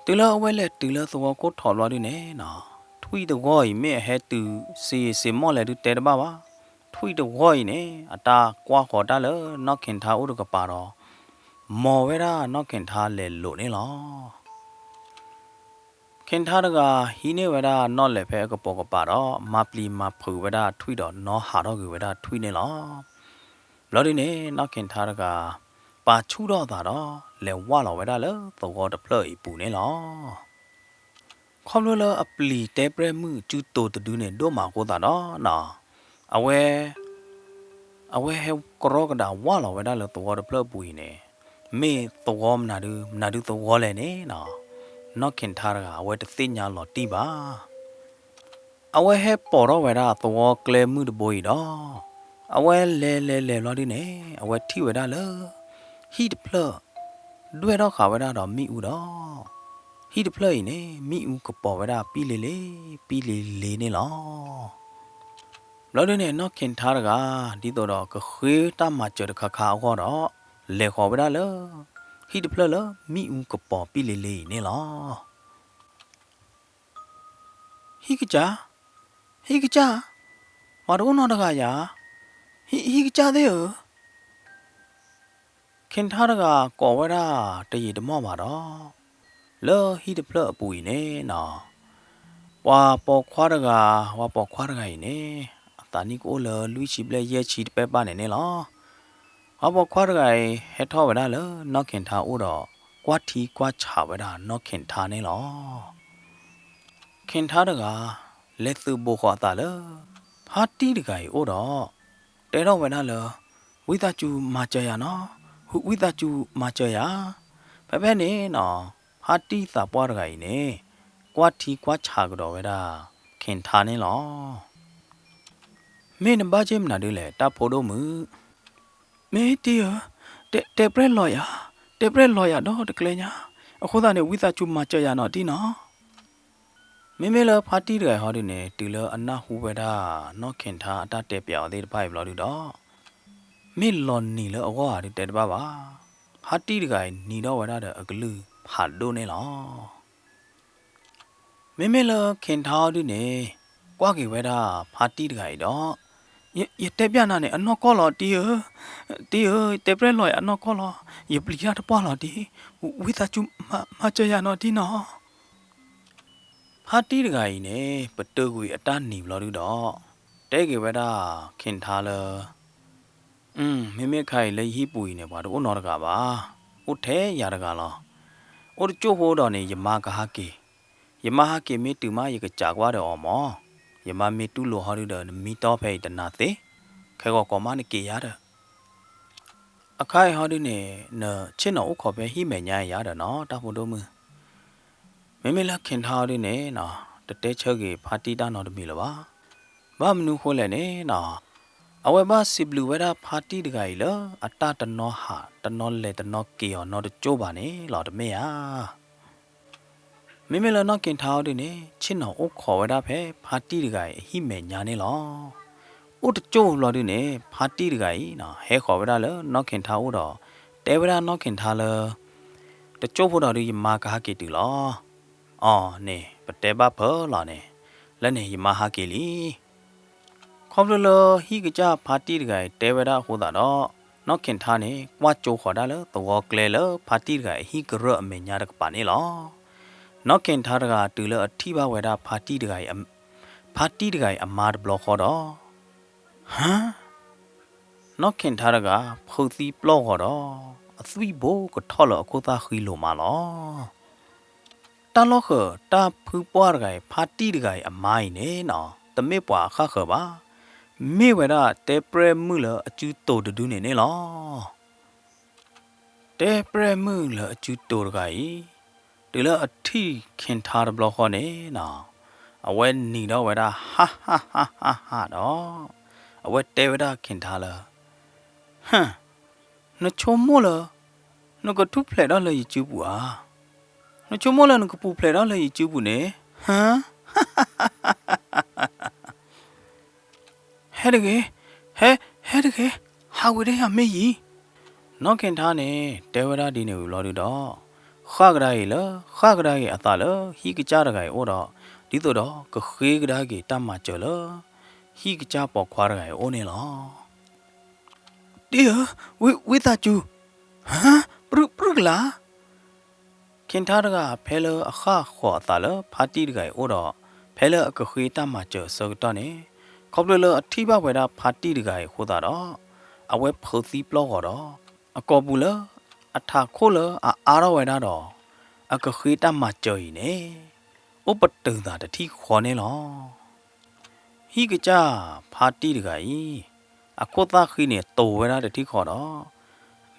တုၤလၢအဝဲလဲၤတုၤလၢသဝီခိၣ်ထိးဘျီဒုန့ၣ်နီၤ, ထွံၣ်တဂီၢ်အံၤ မ့ၢ်အဟဲတုၤစ့စ့မီၢ်လဲၣ်ဒုတဲတဘၣ်ဘၣ်. ထွံၣ်တဂီၢ်အံၤန့ၣ် အတၢ်ကွၢ်ဃီၤတၢ်လၢနီၢ်ခ့ၣ်ထါအိၣ်တကပၤဒီး မီၤဝဲဒၣ်နီၢ်ခ့ၣ်ထါလဲၤလိာ်န့ၣ်လီၤ. ခ့ၣ်ထါတဂၤ ဟံးန့ၢ်ဝဲဒၣ်နီၣ်လဲၣ်ဖဲအကပိာ်ကပၤဒီး မၤပျံၤမၤဖုးဝဲဒၣ်ထွံၣ်ဒီးနီၣ်ဟးထီၣ်ကွံာ်ဝဲဒၣ်ထွံၣ်န့ၣ်လီၤ. ဘျီဒုန့ၣ် နီၢ်ခ့ၣ်ထါတဂၤ ပာ်ဆူၣ်ထီၣ်အသးဒီး လဲၤဝၢ်လီၤဝဲဒၣ်လၢသဝီတဖျၢၣ်အံၤအပူၤန့ၣ်လီၤ. ခီဖျိလၢအပျံၤတဲပြဲၢ်မုၣ်စုတိၤတဒုန့ၣ်ဒိၣ်မးအဃိသတးဒီးနီၤ, အဝဲ အဝဲဟဲကရီကဒါဝၢ်လီၤဝဲဒၣ်လၢသဝီတဖျၢၣ်အပူၤအံၤန့ၣ်, မ့ၢ်သဝီမနုၤဒု မနုၤဒုသဝီလဲၣ်န့ၣ်နီၤ, နီၢ်ခ့ၣ်ထါတဂၤ အဝဲတသ့ၣ်ညါလီၤတံၢ်ဘၣ်. အဝဲဟဲပိာ်ထီၣ်ဝဲဒၣ်သဝီကျဲမုၢ်တဘိအံၤဒီး, အဝဲလဲၤလဲၤလဲၤဘျီဒုန့ၣ် အဝဲထံၣ်ဝဲဒၣ်လၢ ဟံၣ်တဖျၢၣ် ဒွဲၣ်ထီၣ်ဃာ်ဝဲဒၣ်ဒီးမ့ၣ်အူဒီး, ဟံၣ်တဖျၢၣ်အံၤန့ၣ် မ့ၣ်အူကပီၤဝဲဒၣ်ပံလ့လ့ ပံလ့လ့န့ၣ်လီၤ. ဘျီဒုန့ၣ် နီၢ်ခ့ၣ်ထါတဂၤ ဒ်သိးဒီးကဃ့တၢ်မၤစၢၤတခါခါအဂီၢ်ဒီး လဲၤဃီၤဝဲဒၣ်လၢ ဟံၣ်တဖျၢၣ်လၢမ့ၣ်အူကပီၤပံလ့လ့အံၤန့ၣ်လီၤ. ဟံၣ်ကစၢ်, ဟံၣ်ကစၢ်, ပှၤတအိၣ်နီတဂၤယၤ, ဟံၣ်, ဟံၣ်ကစၢ်သ့ၣ်ဧၢ, ခ့ၣ်ထါတဂၤကိးဝဲဒၣ်တယံာ်တမီၢ်ဘၣ်ဒီး, လၢဟံၣ်တဖျၢၣ်အပူၤအံၤန့ၣ်နီၤ, ပှၤပိာ်ခွါတဂၤ, ပှၤပိာ်ခွါတဂၤအံၤန့ၣ်, အသးနံၣ်ကအိၣ်လၢလွံၢ်ဆံဘျဲၣ်ယဲၢ်ဆံတပဲၢ်ဘၣ်န့ၣ်န့ၣ်လီၤ. ပှၤပိာ်ခွါတဂၤအံၤ ဟဲထီၣ်ဝဲဒၣ်လၢနီၢ်ခ့ၣ်ထါအိၣ်ဒီး ကွၢ်ထံကွၢ်ဆးဝဲဒၣ်နီၢ်ခ့ၣ်ထါန့ၣ်လီၤ. ခ့ၣ်ထါတဂၤ လဲၤသုးဘိဃီၤအသးလၢ ဖါတံၢ်တဂၤအံၤအိၣ်ဒီး တဲထီၣ်ဝဲဒၣ်လၢ ဝံသးစူၤမၤစၢၤယၤနီၤ, ဝံသးစူၤမၤစၢၤယၤ. ဖဲဖဲန့ၣ်နီၤ, ဖါတံၢ်သးပှၢ်တဂၤအံၤန့ၣ် ကွၢ်ထံကွၢ်ဆးကဒီးဝဲဒၣ် ခ့ၣ်ထါန့ၣ်လီၤ. မ့ၢ်နဘၣ်က့ၤမနုၤဒ်လဲၣ် တၢ်ဖိဒိၣ်မုၣ်. မ့ၢ်တံၢ်ဧၢ, တဲ, တဲပြဲၢ်လီၤယၤ, တဲပြဲၢ်လီၤယၤဒီတကျဲညါ, အဃိသတးန့ၣ် ဝံသးစူၤမၤစၢၤယၤနီၤတံၢ်နီၤ. မ့မ့ၢ်လၢဖါတံၢ်တဂၤအံၤဟီဒုန့ၣ် တုၤလၢအနၢ်ဟူဝဲဒၣ် နီၢ်ခ့ၣ်ထါအတၢ်တဲပၠးအီၤသ့ၣ်တဖၣ်အံၤဘျီဒုဒီး, မ့ၢ်လီၤနံၤလၢအဂီၢ်ဧါဒုတဲတဘၣ်ဘၣ်. ဖါတံၢ်တဂၤအံၤနံၤထီၣ်ဝဲဒၣ်ဒီးအကလုၢ်ဖးဒိၣ်န့ၣ်လီၤ. မ့မ့ၢ်လၢခ့ၣ်ထါအီၤဒုန့ၣ် ကွၢ်က့ၤဝဲဒၣ်ဖါတံၢ်တဂၤအံၤဒီး, ယ, ယတဲပၠးနၤန့ၣ် အနီၢ်ကီၢ်လီၤတံၢ်ဧၢ, တံၢ်ဧၢ, ယတဲပြဲၢ်လီၤယၤအနီၢ်ကီၢ်လီၤ, ယပျံၤတၢ်တပှၢ်လီၤတံၢ်, ဝံသးစူၤမၤစၢၤယၤနီၤတံၢ်နီၤ. ဖါတံၢ်တဂၤအံၤန့ၣ် ပတုာ်ကွံာ်အတၢ်နံၤဘျီဒုဒီး, တဲက့ၤဝဲဒၣ်ခ့ၣ်ထါလၢ မ့မ့ၢ်ခါအံၤလၢယဟံၣ်ပူၤအံၤန့ၣ် ပှၤတအိၣ်နီတဂၤဘၣ်, အိၣ်ထဲယၤတဂၤလီၤ. အိၣ်တကၠိၢ်ဖိဒီးန့ၣ် ယမါကဟးက့ၤ, ယမါဟးက့ၤမ့ၢ်တုၤမး ယကစးကွၢ်ဒီးအီၤမၢ်, ယမါမ့ၢ်တူၢ်လိာ်ဟီဒုဒီး နမံတီဖဲအံၤတနၤသ့, ခဲဂီၤကိးမးနက့ၤယၤဒီး အခါအံၤဟီဒုန့ၣ် နဆ့ၣ်နီၤအိၣ်ခိးဖဲဟံၣ်မဲာ်ညါအံၤယၤဒီးနီၤ တၢ်ဖိဒိၣ်မုၣ်. မ့မ့ၢ်လၢခ့ၣ်ထါအီၤဒုန့ၣ်နီၤ တတဲဆၢက့ၤဖါတံၢ်တၢ်နီတမံၤလၢၤဘၣ်. ဘၣ်မနုၤဃိလဲၣ်န့ၣ်နီၤ, အဝဲဘၣ်စံးဘျုးဝဲဒၣ်ဖါတံၢ်တဂၤအံၤလၢအတၢ်တနီၤဟး တနီၤလဲၤတနီၤက့ၤအီၤနီတကၠိၢ်ဘၣ်န့ၣ်လီၤ တမ့ၢ်ဧါ. မ့မ့ၢ်လၢနီၢ်ခ့ၣ်ထါအီၤဒုန့ၣ် ဆ့ၣ်နီၤအိၣ်ခိးဝဲဒၣ်ဖဲဖါတံၢ်တဂၤအံၤအဟံၣ်မဲာ်ညါန့ၣ်လီၤ. အိၣ်တကၠိၢ်ဘျီဒုန့ၣ် ဖါတံၢ်တဂၤအံၤနီၤ ဟဲဃီၤဝဲဒၣ်လၢနီၢ်ခ့ၣ်ထါအိၣ်ဒီး တဲဝဲဒၣ်နီၢ်ခ့ၣ်ထါလၢ တကၠိၢ်ဖိဒီးဒုးယမါကဟးက့ၤတုၤလီၤ. အီၤန့ၣ် ပတဲဘၣ်ဖၢလီၤန့ၣ်, လၢန့ၣ်ယမါဟးက့ၤလံ. ခီဖျိလၢဟံၣ်ကစၢ်ဖါတံၢ်တဂၤအံၤတဲဝဲဒၣ်အဃိသတးဒီး နီၢ်ခ့ၣ်ထါန့ၣ် ကွၢ်ကၠိဃီၤဒၣ်လၢသဝီကျဲလၢဖါတံၢ်တဂၤအံၤအဟံၣ်ကရၢၢ်အမဲာ်ညါတကပၤန့ၣ်လီၤ. နီၢ်ခ့ၣ်ထါတဂၤတုၤလၢအထံၣ်ဘၣ်ဝဲဒၣ်ဖါတံၢ်တဂၤအံၤအ, ဖါတံၢ်တဂၤအံၤအမါတဘျီဃီဒီး ဟါ နီၢ်ခ့ၣ်ထါတဂၤ ဖုးသံပျီၢ်ဂီၤဒီး အသွံၣ်ဘိကထီၣ်လၢအခိၣ်သၣ်ဃံလိၤမးလီၤ. တၢ်လီၢ်ဃၢၤတၢ်ဖုပှၢ်တဂၤအံၤ ဖါတံၢ်တဂၤအံၤအမါအံၤန့ၣ်နီၤ တမ့ၢ်ပှၤအဃၣ်ဃၢၤဘၣ်. မ့ၢ်ဝဲဒၣ်တဲပြဲၢ်မုၣ်လၢအစုတိၤတဒုန့ၣ်န့ၣ်လီၤ. တဲပြဲၢ်မုၣ်လၢအစုတိၤတဂၤအံၤ တုၤလၢအထံၣ်ခ့ၣ်ထါတဘျီဃီန့ၣ်နီၤ အဝဲနံၤထီၣ်ဝဲဒၣ်ဟါဟါဟါဟါဒီး အဝဲတဲဝဲဒၣ်ခ့ၣ်ထါလၢ ဟၢ နဆိကမိၣ်လၢ နကထူၣ်ဖျဲးထီၣ်လၢယစုပူၤဧါ. နဆိကမိၣ်လၢနကပူၤဖျဲးထီၣ်လၢယစုပူၤန့ၣ် ဟါ ဟဲတဂ့ၤ, ဟဲ, ဟဲတဂ့ၤ, ဟးဝံၤတယၤမ့ၢ်ယံၤ. နီၢ်ခ့ၣ်ထါန့ၣ် တဲဝဲဒၣ်ဒ်န့ၣ်ဝံၤဘျီဒုဒီး ဃၣ်ကဒါက့ၤလၢ ဃၣ်ကဒါက့ၤအသးလၢဟံၣ်ကစၢ်တဂၤအံၤအိၣ်ဒီး ဒ်သိးဒီးကဃ့ကဒါက့ၤတၢ်မၤစၢၤလၢ ဟံၣ်ကစၢ်ပိာ်ခွါတဂၤအံၤအအိၣ်န့ၣ်လီၤ. တံၢ်ဧၢ, ဝံ, ဝံသးစူၤ, ဟါ, ပြုၢ်, ပြုၢ်ကလာ်. ခ့ၣ်ထါတဂၤဖဲလၢအဃၣ်ဃီၤအသးလၢဖါတံၢ်တဂၤအံၤအိၣ်ဒီး ဖဲလၢအကဃ့တၢ်မၤစၢၤအဆၢကတီၢ်န့ၣ် ခီဖျိလၢအထံၣ်ဘၣ်ဝဲဒၣ်ဖါတံၢ်တဂၤအံၤအဃိသတးဒီး အဝဲဖုးသံပျီၢ်ဂီၤဒီး အကိာ်ပူၤလၢအထးခိၣ်လၢအအါထီၣ်ဝဲဒၣ်ဒီး အကဃ့တၢ်မၤစၢၤအံၤန့ၣ် အိၣ်ပတုာ်သးတထံၣ်ဃီန့ၣ်လီၤ. ဟံၣ်ကစၢ်ဖါတံၢ်တဂၤအံၤ အခိၣ်သၣ်ဃံန့ၣ်တိၤဝဲဒၣ်တထံၣ်ဃီဒီး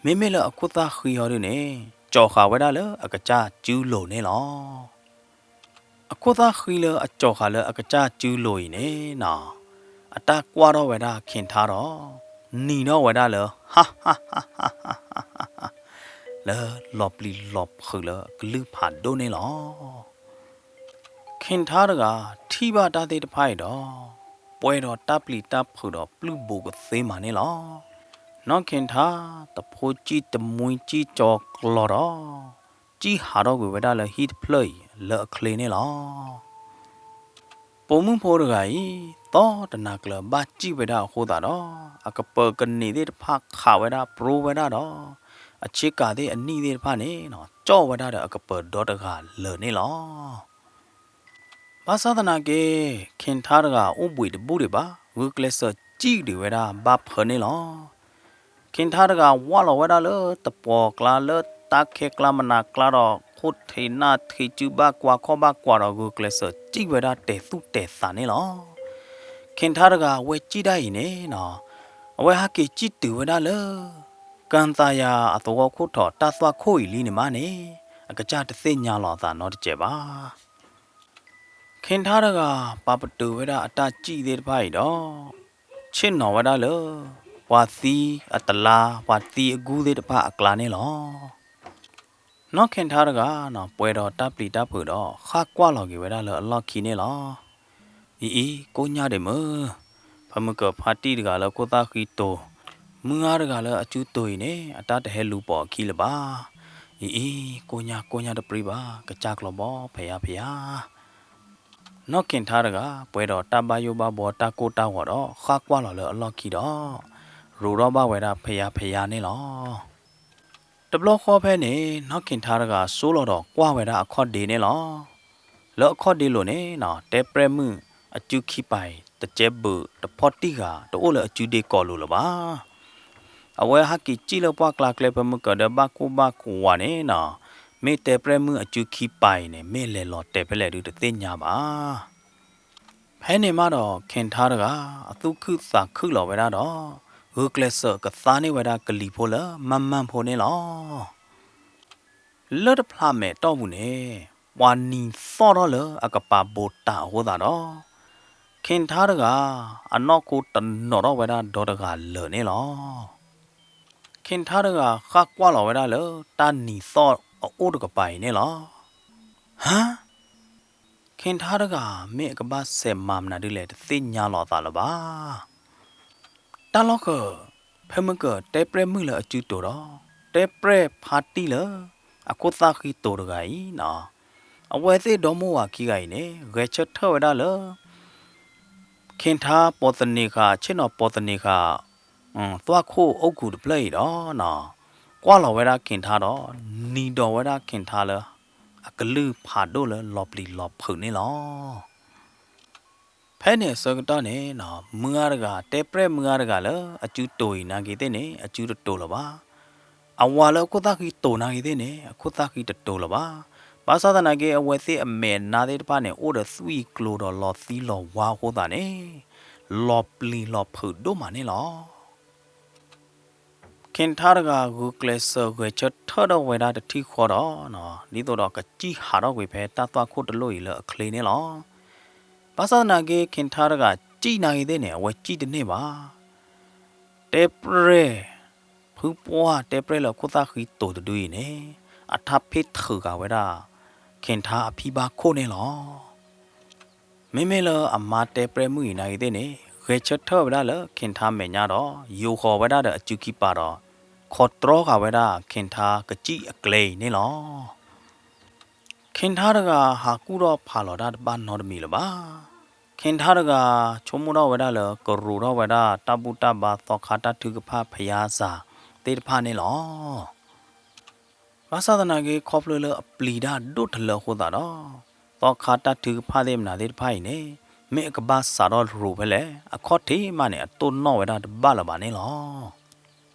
မ့မ့ၢ်လၢအခိၣ်သၣ်ဃံဟီဒုန့ၣ် ကၠီၤဃာ်ဝဲဒၣ်လၢအကစၢ်စုလိၤန့ၣ်လီၤ. အခိၣ်သၣ်ဃံလၢအကၠီၤဃာ်လၢအကစၢ်စုလိၤအံၤန့ၣ်နီၤ အတၢ်ကွၢ်ထီၣ်ဝဲဒၣ်ခ့ၣ်ထါဒီး နံၤထီၣ်ဝဲဒၣ်လၢ ဟါဟါဟါဟါ လၢလီၤပျံၤလီၤဖုးလၢအကလုၢ်ဖးဒိၣ်န့ၣ်လီၤ. ခ့ၣ်ထါတဂၤထံၣ်ဘၣ်တၢ်သ့ၣ်တဖၣ်အံၤဒီး ပှဲၤဒီးတၢ်ပျံၤတၢ်ဖုးဒီးပျုၢ်ဘိးကသ့မးန့ၣ်လီၤ. နီၢ်ခ့ၣ်ထါ တဖိကံၢ်တမှံကံၢ်ကၠီၤကျီၤဒီး ကံၢ်ဟးထီၣ်ကွံာ်ဝဲဒၣ်လၢဟံၣ်တဖျၢၣ်အံၤလၢအချ့န့ၣ်လီၤ. ပိာ်မုၣ်ဖိတဂၤအံၤ သီတနၤကျၢၤဘၣ်စံၣ်ဝဲဒၣ်အဃိသတးဒီး အကပၢၤကန့ၢ်သ့ၣ်တဖၣ်ခးဝဲဒၣ်ပြိဝဲဒၣ်ဒီး အဆ့ကၤသ့ၣ်အနံၣ်သ့ၣ်တဖၣ်န့ၣ်နီၤ ကၠီၣ်ဝဲဒၣ်ဒီးအကပၤဒီတဂၤလၢာ်န့ၣ်လီၤ. ဘၣ်ဆၣ်သနာ်က့ ခ့ထါတဂၤအိၣ်ဘှံးတဘူၣ်ဒံးဘၣ်, ဂုာ်ကျဲးစၢးစံၣ်ဒုးဝဲဒၣ်ဘၣ်ဖၢန့ၣ်လီၤ. ခ့ထါတဂၤဝၢ်လီၤဝဲဒၣ်လၢတပှီၤကျါ လၢတၢ်ခဲကျါမနၤကျါဒီး ခိၣ်ထံးနၢ်ထံးစုဘၣ်ကွၢ်ခီၣ်ဘၣ်ကွၢ်ဒီး ဂုာ်ကျဲးစၢးစံၣ်ဝဲဒၣ်တဲာ်သူၣ်တဲာ်သးန့ၣ်လီၤ. ခ့ထါတဂၤအဝဲစံၣ်ဒၣ်အံၤန့ၣ်နီၤ အဝဲဟးက့ၤစံၣ်တုၤဝဲဒၣ်လၢ ကၣ်သးယၤအသဝီခိၣ်ထီၣ်တၢ်သွၣ်ခိၣ်အံၤလံန့ၣ်မးန့ၣ် အကစၢ်တသ့ၣ်ညါလီၤအသးနီတစဲးဘၣ်. ခ့ထါတဂၤ ပာ်ပတုာ်ဝဲဒၣ်အတၢ်စံၣ်သ့ၣ်တဖၣ်အံၤဒီး ဆ့ၣ်နီၤဝဲဒၣ်လၢ ပှၤသံအတလါ ပှၤသံအဂူၢ်သ့ၣ်တဖၣ်အကျါန့ၣ်လီၤ. နီၢ်ခ့ထါတဂၤနီၤ ပှဲၤဒီးတၢ်ပျံၤတၢ်ဖုးဒီး ဃၣ်ကွၢ်လီၤက့ၤဝဲဒၣ်လၢအလီၢ်ခံန့ၣ်လီၤ. အံၤအံၤ ကိၣ်ညါဒ့ၣ်မုၣ်, ဖဲမုၢ်ကၢၢ်ဖါတံၢ်တဂၤလၢခိၣ်သၣ်ဃံတိၤ, မုၢ်ဂၤတဂၤလၢအစုတိၤအံၤန့ၣ် အတၢ်တဟဲလူၤပိာ်အခံလၢၤဘၣ်. အံၤအံၤ ကိၣ်ညါကိၣ်ညါတပြံဘၣ်, ကစၢ်ကျီဘီ ဖဲယါဖဲယါ. နီၢ်ခ့ထါတဂၤ ပှဲၤဒီးတၢ်ဘၣ်ယိၣ်ဘၣ်ဘှီတၢ်ကိၢ်တၢ်ဂီၤဒီး ဃၣ်ကွၢ်လီၤလၢအလီၢ်ခံဒီး ရိးထီၣ်ဘၣ်ဝဲဒၣ်ဖဲယါဖဲယါန့ၣ်လီၤ. တဘျီဃီဖဲန့ၣ် နီၢ်ခ့ထါတဂၤ ဆိလီၤဒီးကွၢ်ဝဲဒၣ်အခီၣ်ဒ့န့ၣ်လီၤ. လၢအခီၣ်ဒ့လိၤန့ၣ်နီၤ တဲပြဲၢ်မုၣ်အစုခံပၤအံၤ တကဲဘုးတဖီၣ်တံၢ်ဂၤ တအိၣ်လၢအစုဒ့ကိးလိၤလၢၤဘၣ်. အဝဲဟးက့ၤစံၣ်လၢပှၢ်ကျါကျဲ ဖဲမုၢ်ကၢၢ်ဒီးဘၣ်ကိၢ်ဘၣ်ကွၢ်န့ၣ်နီၤ, မ့ၢ်တဲပြဲၢ်မုၣ်အစုခံပၤအံၤန့ၣ် မ့ၢ်လဲၤလီၤတဲာ်ဖဲလဲၣ်ဒုးတသ့ၣ်ညါဘၣ်. ဖဲန့ၣ်မးဒီး ခ့ထါတဂၤ အသူၣ်ခုသးခုလီၤဝဲဒၣ်ဒီး ဂုာ်ကျဲးစၢးကသါန့ၢ်ဝဲဒၣ်ကလံၤဖိလၢမၢ်မၢ်ဖိန့ၣ်လီၤ. လၢတဖျးမဲာ်တီၢ်ပူၤန့ၣ် ပှၤနံၤသီၣ်ထီၣ်လၢအကပၤဘိးတးအဃိသတးဒီး ခ့ထါတဂၤ အနီၢ်ခိတနီၤထီၣ်ဝဲဒၣ်ဒီတဂၤလၢာ်န့ၣ်လီၤ. ခ့ထါတဂၤ ဃၣ်ကွၢ်လီၤဝဲဒၣ်လၢတၢ်နံၤသီၣ်အအိၣ်တကပၤအံၤန့ၣ်လီၤ. ဟါ, ခ့ထါတဂၤ မ့ၢ်အကဘၣ်စဲးမၤမနုၤဒ်လဲၣ် တသ့ၣ်ညါလီၤအသးလၢၤဘၣ်. တၢ်လီၢ်ဃၢၤ ဖဲမုၢ်ကၢၢ်တဲပြဲၢ်မုၣ်လၢအစုတိၤဒီး တဲပြဲၢ်ဖါတံၢ်လၢအခိၣ်သၣ်ဃံတိၤတဂၤအံၤနီၤ, အဝဲသ့ၣ်ဒီမါဝၤခံဂၤအံၤန့ၣ် ဂဲၤဆၢထၢၣ်ဝဲဒၣ်လၢ ခ့ထါပိာ်သန့ၤဃာ် ဆ့ၣ်နီၤပိာ်သန့ၤဃာ် သွၣ်ခိၣ်အိၣ်ကူးတဖျၢၣ်အံၤဒီးနီၤ, ကွၢ်လီၤဝဲဒၣ်ခ့ထါဒီး နံၤဒီးဝဲဒၣ်ခ့ထါလၢ အကလုၢ်ဖးဒိၣ်လၢလီၤပျံၤလီၤဖုးန့ၣ်လီၤ. ဖဲန့ၣ်အဆၢကတီၢ်န့ၣ်နီၤ မုၢ်ဂၤတဂၤ တဲပြဲၢ်မုၢ်ဂၤတဂၤလၢအစုတိၤအံၤနာ်က့ၤသ့ၣ်န့ၣ် အစုတတိၤလၢၤဘၣ်. အဝၤလၢအခိၣ်သၣ်ဃံတိၤနာ်က့ၤသ့ၣ်န့ၣ် အခိၣ်သၣ်ဃံတတိၤလၢၤဘၣ်. ဘၣ်ဆၣ်သနာ်က့ အဝဲသ့ၣ်အမဲာ်နါသ့ၣ်တဖၣ်န့ၣ် အိၣ်ဒီးသွံၣ်ကျိၤဒီးလီၤသံလီၤဝါအဃိသတးန့ၣ် လီၤပျံၤလီၤဖုးဒိၣ်မးန့ၣ်လီၤ. ခ့ထါတဂၤ ဂုာ်ကျဲးစၢးဂဲၤဆၢထၢၣ်ထီၣ်ဝဲဒၣ်တထံၣ်ဃီဒီး ဒ်သိးဒီးကစံၣ်ဟးထီၣ်ကွံာ်ဖဲတၢ်သွၣ်ခိၣ်တလိၣ်အံၤလၢအချ့န့ၣ်လီၤ. ဘၣ်ဆၣ်သနာ်က့ ခ့ထါတဂၤ စံၣ်နာ်က့ၤသ့ၣ်န့ၣ် အဝဲစံၣ်တန့ၢ်ဘၣ်. တဲပြဲၢ် ဖုပှၢ်တဲပြဲၢ်လၢအခိၣ်သၣ်ဃံတိၤတဒုအံၤန့ၣ် အထါဖ့ၣ်ထုးဃာ်ဝဲဒၣ် ခ့ထါအဖံဘၣ်ခိၣ်န့ၣ်လီၤ. မ့မ့ၢ်လၢအမါတဲပြဲၢ်မုၣ်အံၤနာ်က့ၤသ့ၣ်န့ၣ် ဂဲၤဆၢထၢၣ်ဝဲဒၣ်လၢခ့ထါမဲာ်ညါဒီး ယိၤဃီၤဝဲဒၣ်ဒီးအစုခံပၤဒီး ခီတြီဃာ်ဝဲဒၣ်ခ့ထါကစံၣ်အကျဲအံၤန့ၣ်လီၤ. ခ့ထါတဂၤ ဟးကူၣ်ထီၣ်ဖးလီၤတၢ်တဘၣ်နီတမံၤလၢၤဘၣ်. ခ့ထါတဂၤ ဆိကမိၣ်ထီၣ်ဝဲဒၣ်လၢ ကရိးထီၣ်ဝဲဒၣ်တၢ်ဘူၣ်တၢ်ဘါ သီခါတၢ်ထုကဖၣ် ဖယါစၤသ့ၣ်တဖၣ်န့ၣ်လီၤ. ဘၣ်ဆၣ်သနာ်က့ ခီဖျိလၢအပျံၤတၢ်ဒိၣ်တလၢအဃိသတးဒီး သီခါတၢ်ထုကဖၣ်သ့ၣ်မနုၤသ့ၣ်တဖၣ်အံၤန့ၣ် မ့ၢ်အကဘၣ်စးထီၣ်ရိးဖဲလဲၣ် အခီၣ်ထံးမးန့ၣ် အတိၢ်နီၣ်ဝဲဒၣ်တဘၣ်လၢၤဘၣ်န့ၣ်လီၤ.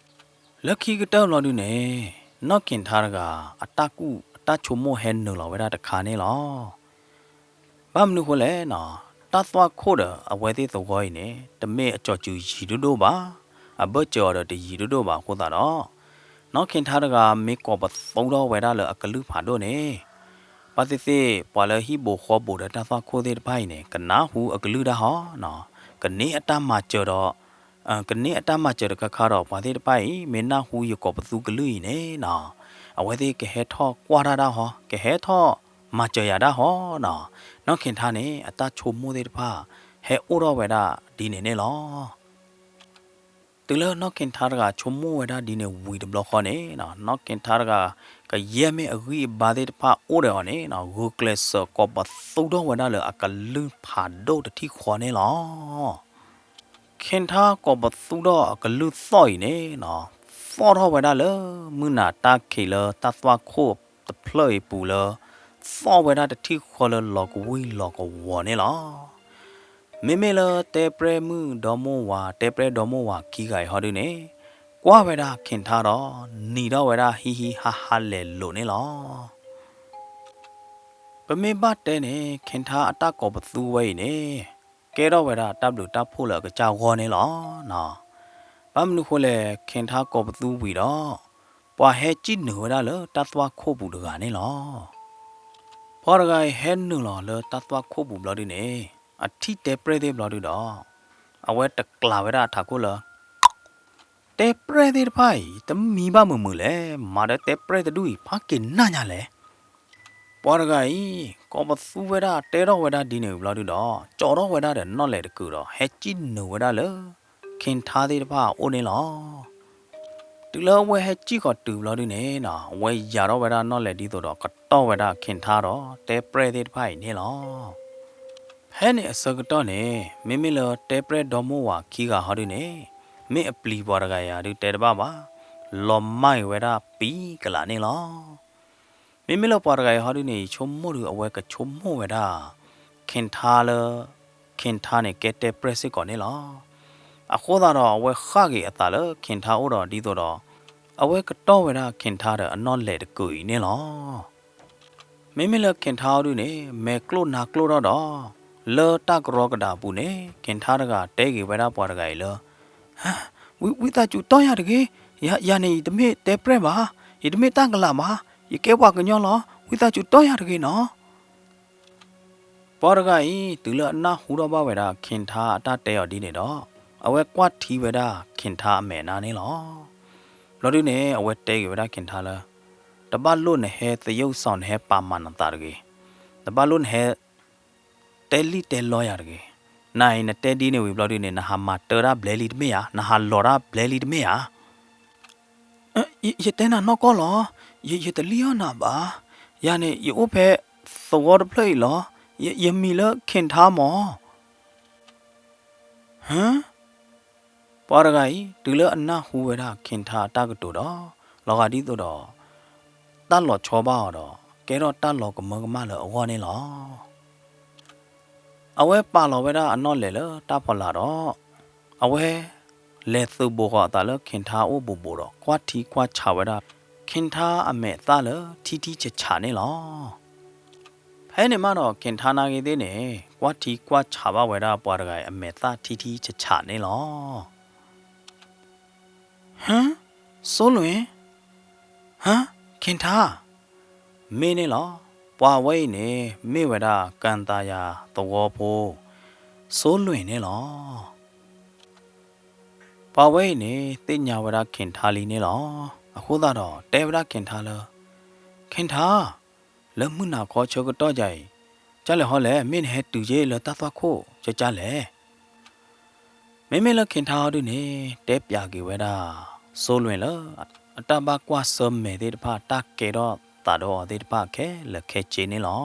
လၢခံကတၢၢ်ဘျီဒုန့ၣ် နီၢ်ခ့ထါတဂၤ အတၢ်ကူၣ်အတၢ်ဆိကမိၣ်ဟဲနုာ်လီၤဝဲဒၣ်တခါန့ၣ်လီၤ. ဘၣ်မနုၤဃိလဲၣ်နီၤ, တၢ်သွၣ်ခိၣ်ဒီးအဝဲသ့ၣ်သဝီအံၤန့ၣ် တမ့ၢ်အကၠီၤစူၤယံၤဒိၣ်ဒိၣ်ဘၣ်, အဘၢၣ်စၢၤအီၤဒီးတယံၤဒိၣ်ဒိၣ်ဘၣ်အဃိသတးဒီး နီၢ်ခ့ထါတဂၤ မ့ၢ်ကိးပသူထီၣ်ဝဲဒၣ်လၢအကလုၢ်ဖးဒိၣ်န့ၣ် ဘၣ်သ့ၣ်သ့ၣ် ပှၤလၢဟံၣ်ဘိးဃီဘိးဒီးတၢ်သွၣ်ခိၣ်သ့ၣ်တဖၣ်အံၤန့ၣ် ကနၢ်ဟူအကလုၢ်ဒၣ်ဟီနီၤ, ကန့ၢ်အတၢ်မၤစၢၤဒီး ကန့ၢ်အတၢ်မၤစၢၤတခါခါဒီး ပှၤသ့ၣ်တဖၣ်အံၤ မ့ၢ်နၢ်ဟူယကိးပသူကလုၢ်အံၤန့ၣ်နီၤ, အဝဲသ့ၣ်ကဟဲထီၣ်ကွၢ်တၢ်ဒၣ်ဟီ, ကဟဲထီၣ်မၤစၢၤယၤဒၣ်ဟီနီၤ. နီၢ်ခ့ထါန့ၣ် အတၢ်ဆိကမိၣ်သ့ၣ်တဖၣ် ဟဲအိၣ်ထီၣ်ဝဲဒၣ်ဒ်န့ၣ်န့ၣ်လီၤ. တုၤလၢနီၢ်ခ့ထါတဂၤဆိကမိၣ်ဝဲဒၣ်ဒ်န့ၣ်ဝံၤတဘျီဃီန့ၣ်နီၤ, နီၢ်ခ့ထါတဂၤ ကယဲၢ်မ့ၢ်အဂံၢ်အဘါသ့ၣ်တဖၣ်အိၣ်ဒီးအီၤန့ၣ်နီၤ, ဂုာ်ကျဲးစၢးကိးပသူထီၣ်ဝဲဒၣ်လၢအကလုၢ်ဖးဒိၣ်တထံၣ်ဃီန့ၣ်လီၤ. ခ့ထါကိးပသူထီၣ်အကလုၢ်သီၣ်အံၤန့ၣ်နီၤ, သီၣ်ထီၣ်ဝဲဒၣ်လၢ မုၢ်နၤတၢ်ခံးလၢတၢ်သွၣ်ခိၣ်တဖျၢၣ်အံၤပူၤလၢ သီၣ်ဝဲဒၣ်တထံၣ်ဃီလၢလီၤကဝံၢ်လီၤကဝီၤန့ၣ်လီၤ. မ့မ့ၢ်လၢတဲပြဲၢ်မုၣ်ဒီမိၢ်ဝၤ တဲပြဲၢ်ဒီမိၢ်ဝၤခံဂၤအံၤဟီဒုန့ၣ် ကွၢ်ဝဲဒၣ်ခ့ၣ်ထါဒီး နံၤထီၣ်ဝဲဒၣ်ဟံးဟံးဟးဟးလဲၤလိာ်န့ၣ်လီၤ. ပမ့ၢ်ဘၣ်တဲန့ၣ် ခ့ၣ်ထါအတၢ်ကိးပသူဝဲအံၤန့ၣ် ကဲထီၣ်ဝဲဒၣ်တၢ်ဘျုးတၢ်ဖှိၣ်လၢအကစၢ်ဂီၢ်န့ၣ်လီၤ. ဘၣ်မနုၤဃိလဲၣ် ခ့ၣ်ထါကိးပသူဝံၤဒီး ပှၤဟဲစံၣ်နုာ်ဝဲဒၣ်လၢတၢ်သွၣ်ခိၣ်ပူၤတဂၤန့ၣ်လီၤ. ပှၤတဂၤအံၤဟဲနုာ်လီၤလၢတၢ်သွၣ်ခိၣ်ပူၤဘျီဒုန့ၣ် အထံၣ်တဲပြဲၢ်သ့ၣ်ဘျီဒုဒီး အဝဲတကျးဝဲဒၣ်အထးခိၣ်လၢ တဲပြဲၢ်သ့ၣ်တဖၣ်အံၤ တမံၤဘၣ်မုာ်မုာ်လဲၣ်, မၤဒီးတဲပြဲၢ်တဒူၣ်အံၤ ဖးက့ၤနၢ်ညါလဲၣ်. ပှၤတဂၤအံၤ ကိးပသူဝဲဒၣ် တဲထီၣ်ဝဲဒၣ်ဒ်န့ၣ်ဝံၤဘျီဒုဒီး ကၠီထီၣ်ဝဲဒၣ်ဒီးနီၣ်လဲၣ်တကုာ်ဒီး ဟဲစံၣ်နုာ်ဝဲဒၣ်လၢ ခ့ၣ်ထါသ့ၣ်တဖၣ်အအိၣ်န့ၣ်လီၤ. တုၤလၢအဝဲဟဲစံၣ်ဃီၤတုၤဘျီဒုန့ၣ် အဝဲယၤထီၣ်ဝဲဒၣ်နီၣ်လဲၣ်ဒ်သိးဒီး ကတီၢ်ဝဲဒၣ်ခ့ၣ်ထါဒီးတဲပြဲၢ်သ့ၣ်တဖၣ်အံၤန့ၣ်လီၤ. ဖဲန့ၣ်အဆၢကတီၢ်န့ၣ် မ့မ့ၢ်လၢတဲပြဲၢ်ဒီမိၢ်ဝၤခံဂၤဟီဒုန့ၣ် မ့ၢ်အပျံၤပှၤတဂၤအံၤဒုတဲတဘၣ်ဘၣ်, လီၤမၢ်အံၤဝဲဒၣ်ပံၤကလးန့ၣ်လီၤ. မ့မ့ၢ်လၢပှၤတဂၤအံၤဟီဒုန့ၣ် ဆိကမိၣ်ဒုးအဝဲကဆိကမိၣ်ဝဲဒၣ် ခ့ၣ်ထါလၢ ခ့ၣ်ထါန့ၣ်ကဲတဲပြဲၢ်စ့ၢ်ကီးန့ၣ်လီၤ. အဃိသတးဒီးအဝဲဃၣ်က့ၤအသးလၢခ့ၣ်ထါအိၣ်ဒီးဒ်သိးဒီး အဝဲကတီၢ်ဝဲဒၣ်ခ့ၣ်ထါဒီးအနီၣ်လဲၣ်တကုာ်အံၤန့ၣ်လီၤ. မ့မ့ၢ်လၢခ့ၣ်ထါဟီဒုန့ၣ် မဲာ်ကျိၣ်နါကျိၣ်ထီၣ်ဒီး လၢတၢ်ကရီကဒးအပူၤန့ၣ် ခ့ၣ်ထါတဂၤတဲက့ၤဝဲဒၣ်ပှၤတဂၤအံၤလၢ ဝံသးစူၤတီၢ်ယၤတဂ့ၤ, ယၤန့ၣ် ယတမ့ၢ်တဲပြဲၢ်ဘၣ်, ယတမ့ၢ်တၢ်ကလးဘၣ်, ယကဲပှၤကညီလီၤ, ဝံသးစူၤတီၢ်ယၤတဂ့ၤနီၤ. ပှၤတဂၤအံၤ တုၤလၢအနၢ်ဟူထီၣ်ဘၣ်ဝဲဒၣ်ခ့ၣ်ထါအတၢ်တဲအီၤဒ်န့ၣ်ဒီး အဝဲကွၢ်ထံဝဲဒၣ်ခ့ၣ်ထါအမဲာ်နါန့ၣ်လီၤ. ဘျီဒုန့ၣ် အဝဲတဲက့ၤဝဲဒၣ်ခ့ၣ်ထါလၢ တဘၣ်လိၣ်နဟဲသယုၢ်စီၤ နဟဲပာ်မၤနသးတဂ့ၤ, တဘၣ်လိၣ်နဟဲ တဲလံၣ်တဲလီယၤတဂ့ၤ. နၤအံၤနတဲဒ်န့ၣ်ဝံၤဘျီဒုန့ၣ် နဟးမၤတၢ်တၢ်ဘျဲလံတမ့ၢ်ဧါ, နဟးလီၤတၢ်ဘျဲလံတမ့ၢ်ဧါ. ယတဲနၤနီၢ်ကီၢ်လီၤ, ယတလံၣ်အီၣ်နၤဘၣ်, ယၤန့ၣ် ယအိၣ်ဖဲသဝီတဖျၢၣ်အံၤလီၤ, ယမံၤလၢခ့ၣ်ထါမၢ်. ဟၢ ပှၤတဂၤအံၤ တုၤလၢအနၢ်ဟူဝဲဒၣ်ခ့ၣ်ထါအတၢ်ကတိၤဒီး လီၤဂာ်ဒ်သိးဒီး တၢ်လီၤဆီဘၣ်အီၤဒီး ကဲထီၣ်တၢ်လီၤကမၢကမၣ်လၢအဂီၢ်န့ၣ်လီၤ. အဝဲပာ်လီၤဝဲဒၣ်အနီၣ်လဲၢ်လၢတၢ်ဖီလာ်ဒီး အဝဲ လဲၤသုးဘူးဃီၤအသးလၢခ့ၣ်ထါအအိၣ်ဘူးဘူးဒီး ကွၢ်ထံကွၢ်ဆးဝဲဒၣ် ခ့ၣ်ထါအမဲာ်သၣ်လၢထံထံဆးဆးန့ၣ်လီၤ. ဖဲန့ၣ်မးဒီး ခ့ၣ်ထါနာ်ဂ့ၤသ့ၣ်န့ၣ် ကွၢ်ထံကွၢ်ဆးဘၣ်ဝဲဒၣ်ပှၤတဂၤအံၤအမဲာ်သၣ်ထံထံဆးဆးန့ၣ်လီၤ. ဟၢ စိလွ့ၣ်, ဟၢ ခ့ၣ်ထါ, မ့ၢ်န့ၣ်လီၤ. ပှၤဝဲအံၤန့ၣ် မ့ၢ်ဝဲဒၣ်ကၣ်သးယၤသဝီဖိ စိလွ့ၣ်န့ၣ်လီၤ. ပှၤဝဲအံၤန့ၣ် သ့ၣ်ညါဝဲဒၣ်ခ့ၣ်ထါလံန့ၣ်လီၤ. အဃိသတးဒီး တဲဝဲဒၣ်ခ့ၣ်ထါလၢ ခ့ၣ်ထါ, လၢမုၢ်နၤခီဆၢကတီၢ်ယၤအံၤ ကၢ်လဲၣ်ဟီလဲၣ် မ့ၢ်နဟဲတုၤယ့ၢ်လၢတၢ်သွၣ်ခိၣ်ကၢ်ကၢ်လဲၣ်. မ့မ့ၢ်လၢခ့ၣ်ထါဟီဒုန့ၣ် တဲပၠးက့ၤဝဲဒၣ် စိလွ့ၣ်လၢ အတၢ်ဘၣ်ကွၢ်ဆၢၣ်မဲာ်သ့ၣ်တဖၣ် တၢ်ကဲထီၣ်သးဒီးအီၤသ့ၣ်တဖၣ်ခဲလၢာ်ခဲဆ့န့ၣ်လီၤ.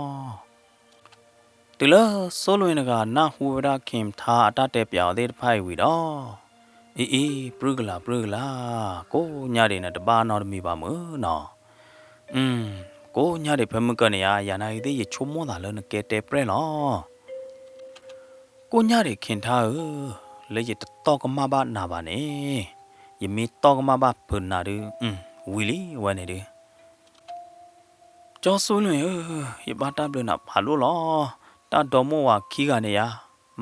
တုၤလၢစိလွ့ၣ်တဂၤနၢ်ဟူဝဲဒၣ်ခ့ၣ်ထါအတၢ်တဲပၠးအီၤသ့ၣ်တဖၣ်အံၤဝံၤဒီး, အံၤအံၤ ပြုၢ်ကလာ်ပြုၢ်ကလာ်, ကိးညါဒံးနတဘၣ်နီတမံၤဘၣ်မုၢ်နီၤ. ကိးညါဒံးဖဲမုၢ်ကၢန့ၣ်ဧါ, ယၤနာ်ဂ့ၤသ့ၣ် ယဆိကမိၣ်သးလၢနကဲတဲပြဲၢ်လီၤ. ကိးညါဒံးခ့ၣ်ထါဧၢ, လၢယတတီၢ်ကမၣ်ဘၣ်နၤဘၣ်န့ၣ်, ယမ့ၢ်တီၢ်ကမၣ်ဘၣ်ဖုးနၤဒုး, ဝံၤလံဝဲန့ၣ်ဒုး ကၠီစိလွ့ၣ်ဧၢ, ယဘၣ်တၢ်ဘျုးနၤဖးဒိၣ်လီၤ. တၢ်ဒီမိၢ်ဝၤခံဂၤန့ၣ်ယါ,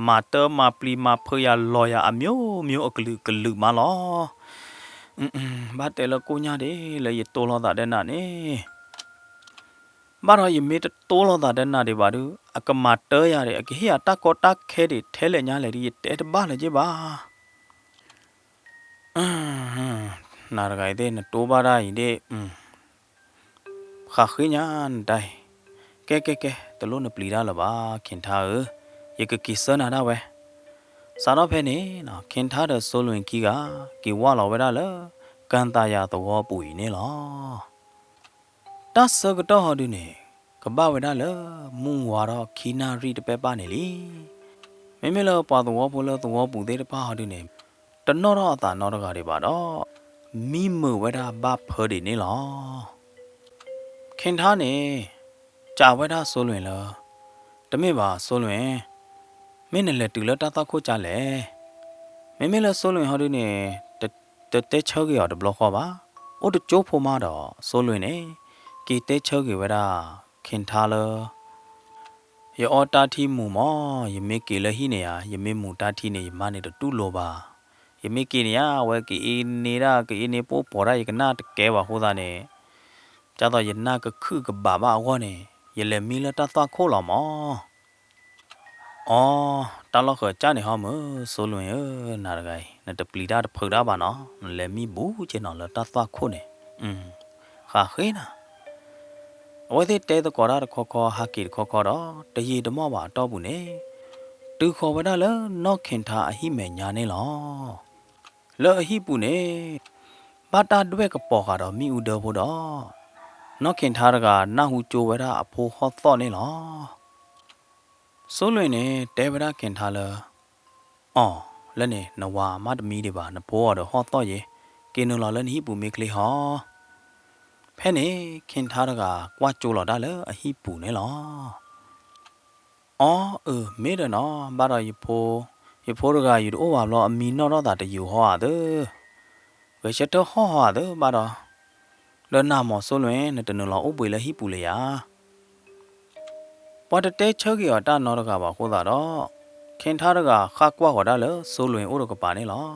မၤတၢ်မၤပျံၤမၤဖုးယၤလီၤယၤအမျိုးမျိုးအကလုာ်ကလုာ်မးလီၤ. ဘၣ်တဲလၢကိးညါဒံးလၢယတိၢ်လိာ်သးဒီးနၤန့ၣ်, ဘၣ်ဒီးယမ့ၢ်တတိၢ်လိာ်သးဒီးနၤဒံးဘၣ်ဒုး အကမၤတၢ်ယၤဒံး အကဟ့ၣ်ယၤတၢ်ကီတၢ်ခဲဒံးထဲလဲၣ်ညါလဲၣ်ဒုး ယတဲတဘၣ်လၢၤက့ဘၣ်. နၤတဂၤအံၤသ့ၣ် နတိၢ်ဘၣ်တၢ်အံၤဒ့ၣ်, ဃးဃ့ညါနတၢ်အံၤ, ကဲကဲကဲ တလိၣ်နပျံၤတၢ်လၢၤဘၣ် ခ့ၣ်ထါဧၢ, ယကက့ၤဆၢနၤဒၣ်ဝဲ. စးထီၣ်ဖဲန့ၣ် ခ့ၣ်ထါဒီးစိလွ့ၣ်ခံဂၤ က့ၤဝၢ်လီၤဝဲဒၣ်လၢ ကၣ်သးယၤသဝီပူၤအံၤန့ၣ်လီၤ. တၢ်ဆၢကတီၢ်ဟီဒုန့ၣ် ကဘၣ်ဝဲဒၣ်လၢ မုၢ်ဝါထီၣ်ခံနၣ်ရံၣ်တပဲၢ်ဘၣ်န့ၣ်လံ. မ့မ့ၢ်လၢပှၤသဝီဖိလၢသဝီပူၤသ့ၣ်တဖၣ်ဟီဒုန့ၣ် တနီၣ်ထီၣ်အသးနီတဂၤဒံးဘၣ်ဒီး မံမုာ်ဝဲဒၣ်ဘၣ်ဖၢဒံးန့ၣ်လီၤ. ခ့ထါန့ၣ် စံးဝဲဒၣ်စိလွ့ၣ်လၢ တမ့ၢ်ဘၣ်စိလွ့ၣ်, မ့ၢ်နလဲၤတုၤလၢတၢ်သွၣ်ခိၣ်ကၢ်လဲၣ်. မ့မ့ၢ်လၢစိလွ့ၣ်ဟီဒုန့ၣ် တတဲဆၢက့ၤအီၤတဘျီဃီဘၣ်. အိၣ်တကၠိဖိမးဒီး စိလွ့ၣ်န့ၣ် က့ၤတဲဆၢက့ၤဝဲဒၣ် ခ့ထါလၢ ယအီတၢ်ထံမူၤမး, ယမ့ၢ်က့ၤလၢဟံၣ်န့ၣ်ဧါ, ယမ့ၢ်မူၤတၢ်ထံန့ၣ် ယမါန့ၣ်တတူၢ်လိာ်ဘၣ်. ယမ့ၢ်က့ၤန့ၣ်ဧါ, အဝဲကအ့န့ဒၣ် ကအ့န့ပိၢ်ပိာ်ဒၣ် ယကနၣ်တကဲဘၣ်အဃိသတးန့ၣ်, ဒ်သိးယနၢ်ကခုၣ်ကဘၣ်ဘၣ်အဂီၢ်န့ၣ် ယလဲၤမံလၢတၢ်သွၣ်ခိၣ်လီၤမး. အီ, တၢ်လီၢ်ဃၢၤကၢ်န့ၣ်ဟီမုၢ်, စိလွ့ၣ်ဧၢ, နၤတဂၤအံၤ နတပျံၤတၢ်တဖုးတၢ်ဘၣ်နီၤ, နလဲၤမံဘူးက့ၤနီၤလၢတၢ်သွၣ်ခိၣ်န့ၣ်, ဃးဃ့နၤ. အဝဲသ့ၣ်တဲသကိးတၢ်တခီခီ ဟးက့ၤတခီခီဒီး တယံာ်တမီၢ်ဘၣ်အတီၢ်ပူၤန့ၣ်, တုၤဃီၤဝဲဒၣ်လၢနီၢ်ခ့ထါအဟံၣ်မဲာ်ညါန့ၣ်လီၤ. လၢအဟံၣ်ပူၤန့ၣ် ဘၣ်တၢ်ဒွဲၣ်ကပီၤဃာ်ဒီးမ့ၣ်အူဒၢဖိဒီး နီၢ်ခ့ထါတဂၤ နၢ်ဟူကၠိဝဲဒၣ်အဖိဟီၣ်သီၣ်န့ၣ်လီၤ. စိလွ့ၣ်န့ၣ် တဲဝဲဒၣ်ခ့ထါလၢ အီ, လၢန့ၣ် နဝၤမ့ၢ်တမံဒံးဘၣ်, နဖိအီၤဒီးဟီၣ်သီၣ်ယဲ, က့ၤနုာ်လီၤလၢနဟံၣ်ပူၤမ့ၢ်ချ့ဟီ. ဖဲန့ၣ် ခ့ထါတဂၤ ကွၢ်ကၠိလီၤတၢ်လၢအဟံၣ်ပူၤန့ၣ်လီၤ. အီ, အၢ, မ့ၢ်ဒီးနီၤ, ဘၣ်ဒီးယဖိ, ယဖိတဂၤ ယတအိၣ်ဘၣ်ဘျီ အမံနီၣ်ထီၣ်သးတယုာ်ဟီဧါသၢ. ဂဲၤဆၢထၢၣ်ဟီၣ်ဟီဧါသၢဘၣ်ဒီး, ဒီးနၤမ့ၢ်စိလွ့ၣ် နတနုာ်လီၤအိၣ်ဘှံးလၢဟံၣ်ပူၤလၢၤဧါ. ပှၤတတဲဆၢက့ၤအီၤတၢ်နီတဂၤဘၣ်အဃိသတးဒီး, ခ့ထါတဂၤဃၣ်ကွၢ်ဃီၤဒၣ်လၢစိလွ့ၣ်အိၣ်ဒီးကပၤန့ၣ်လီၤ.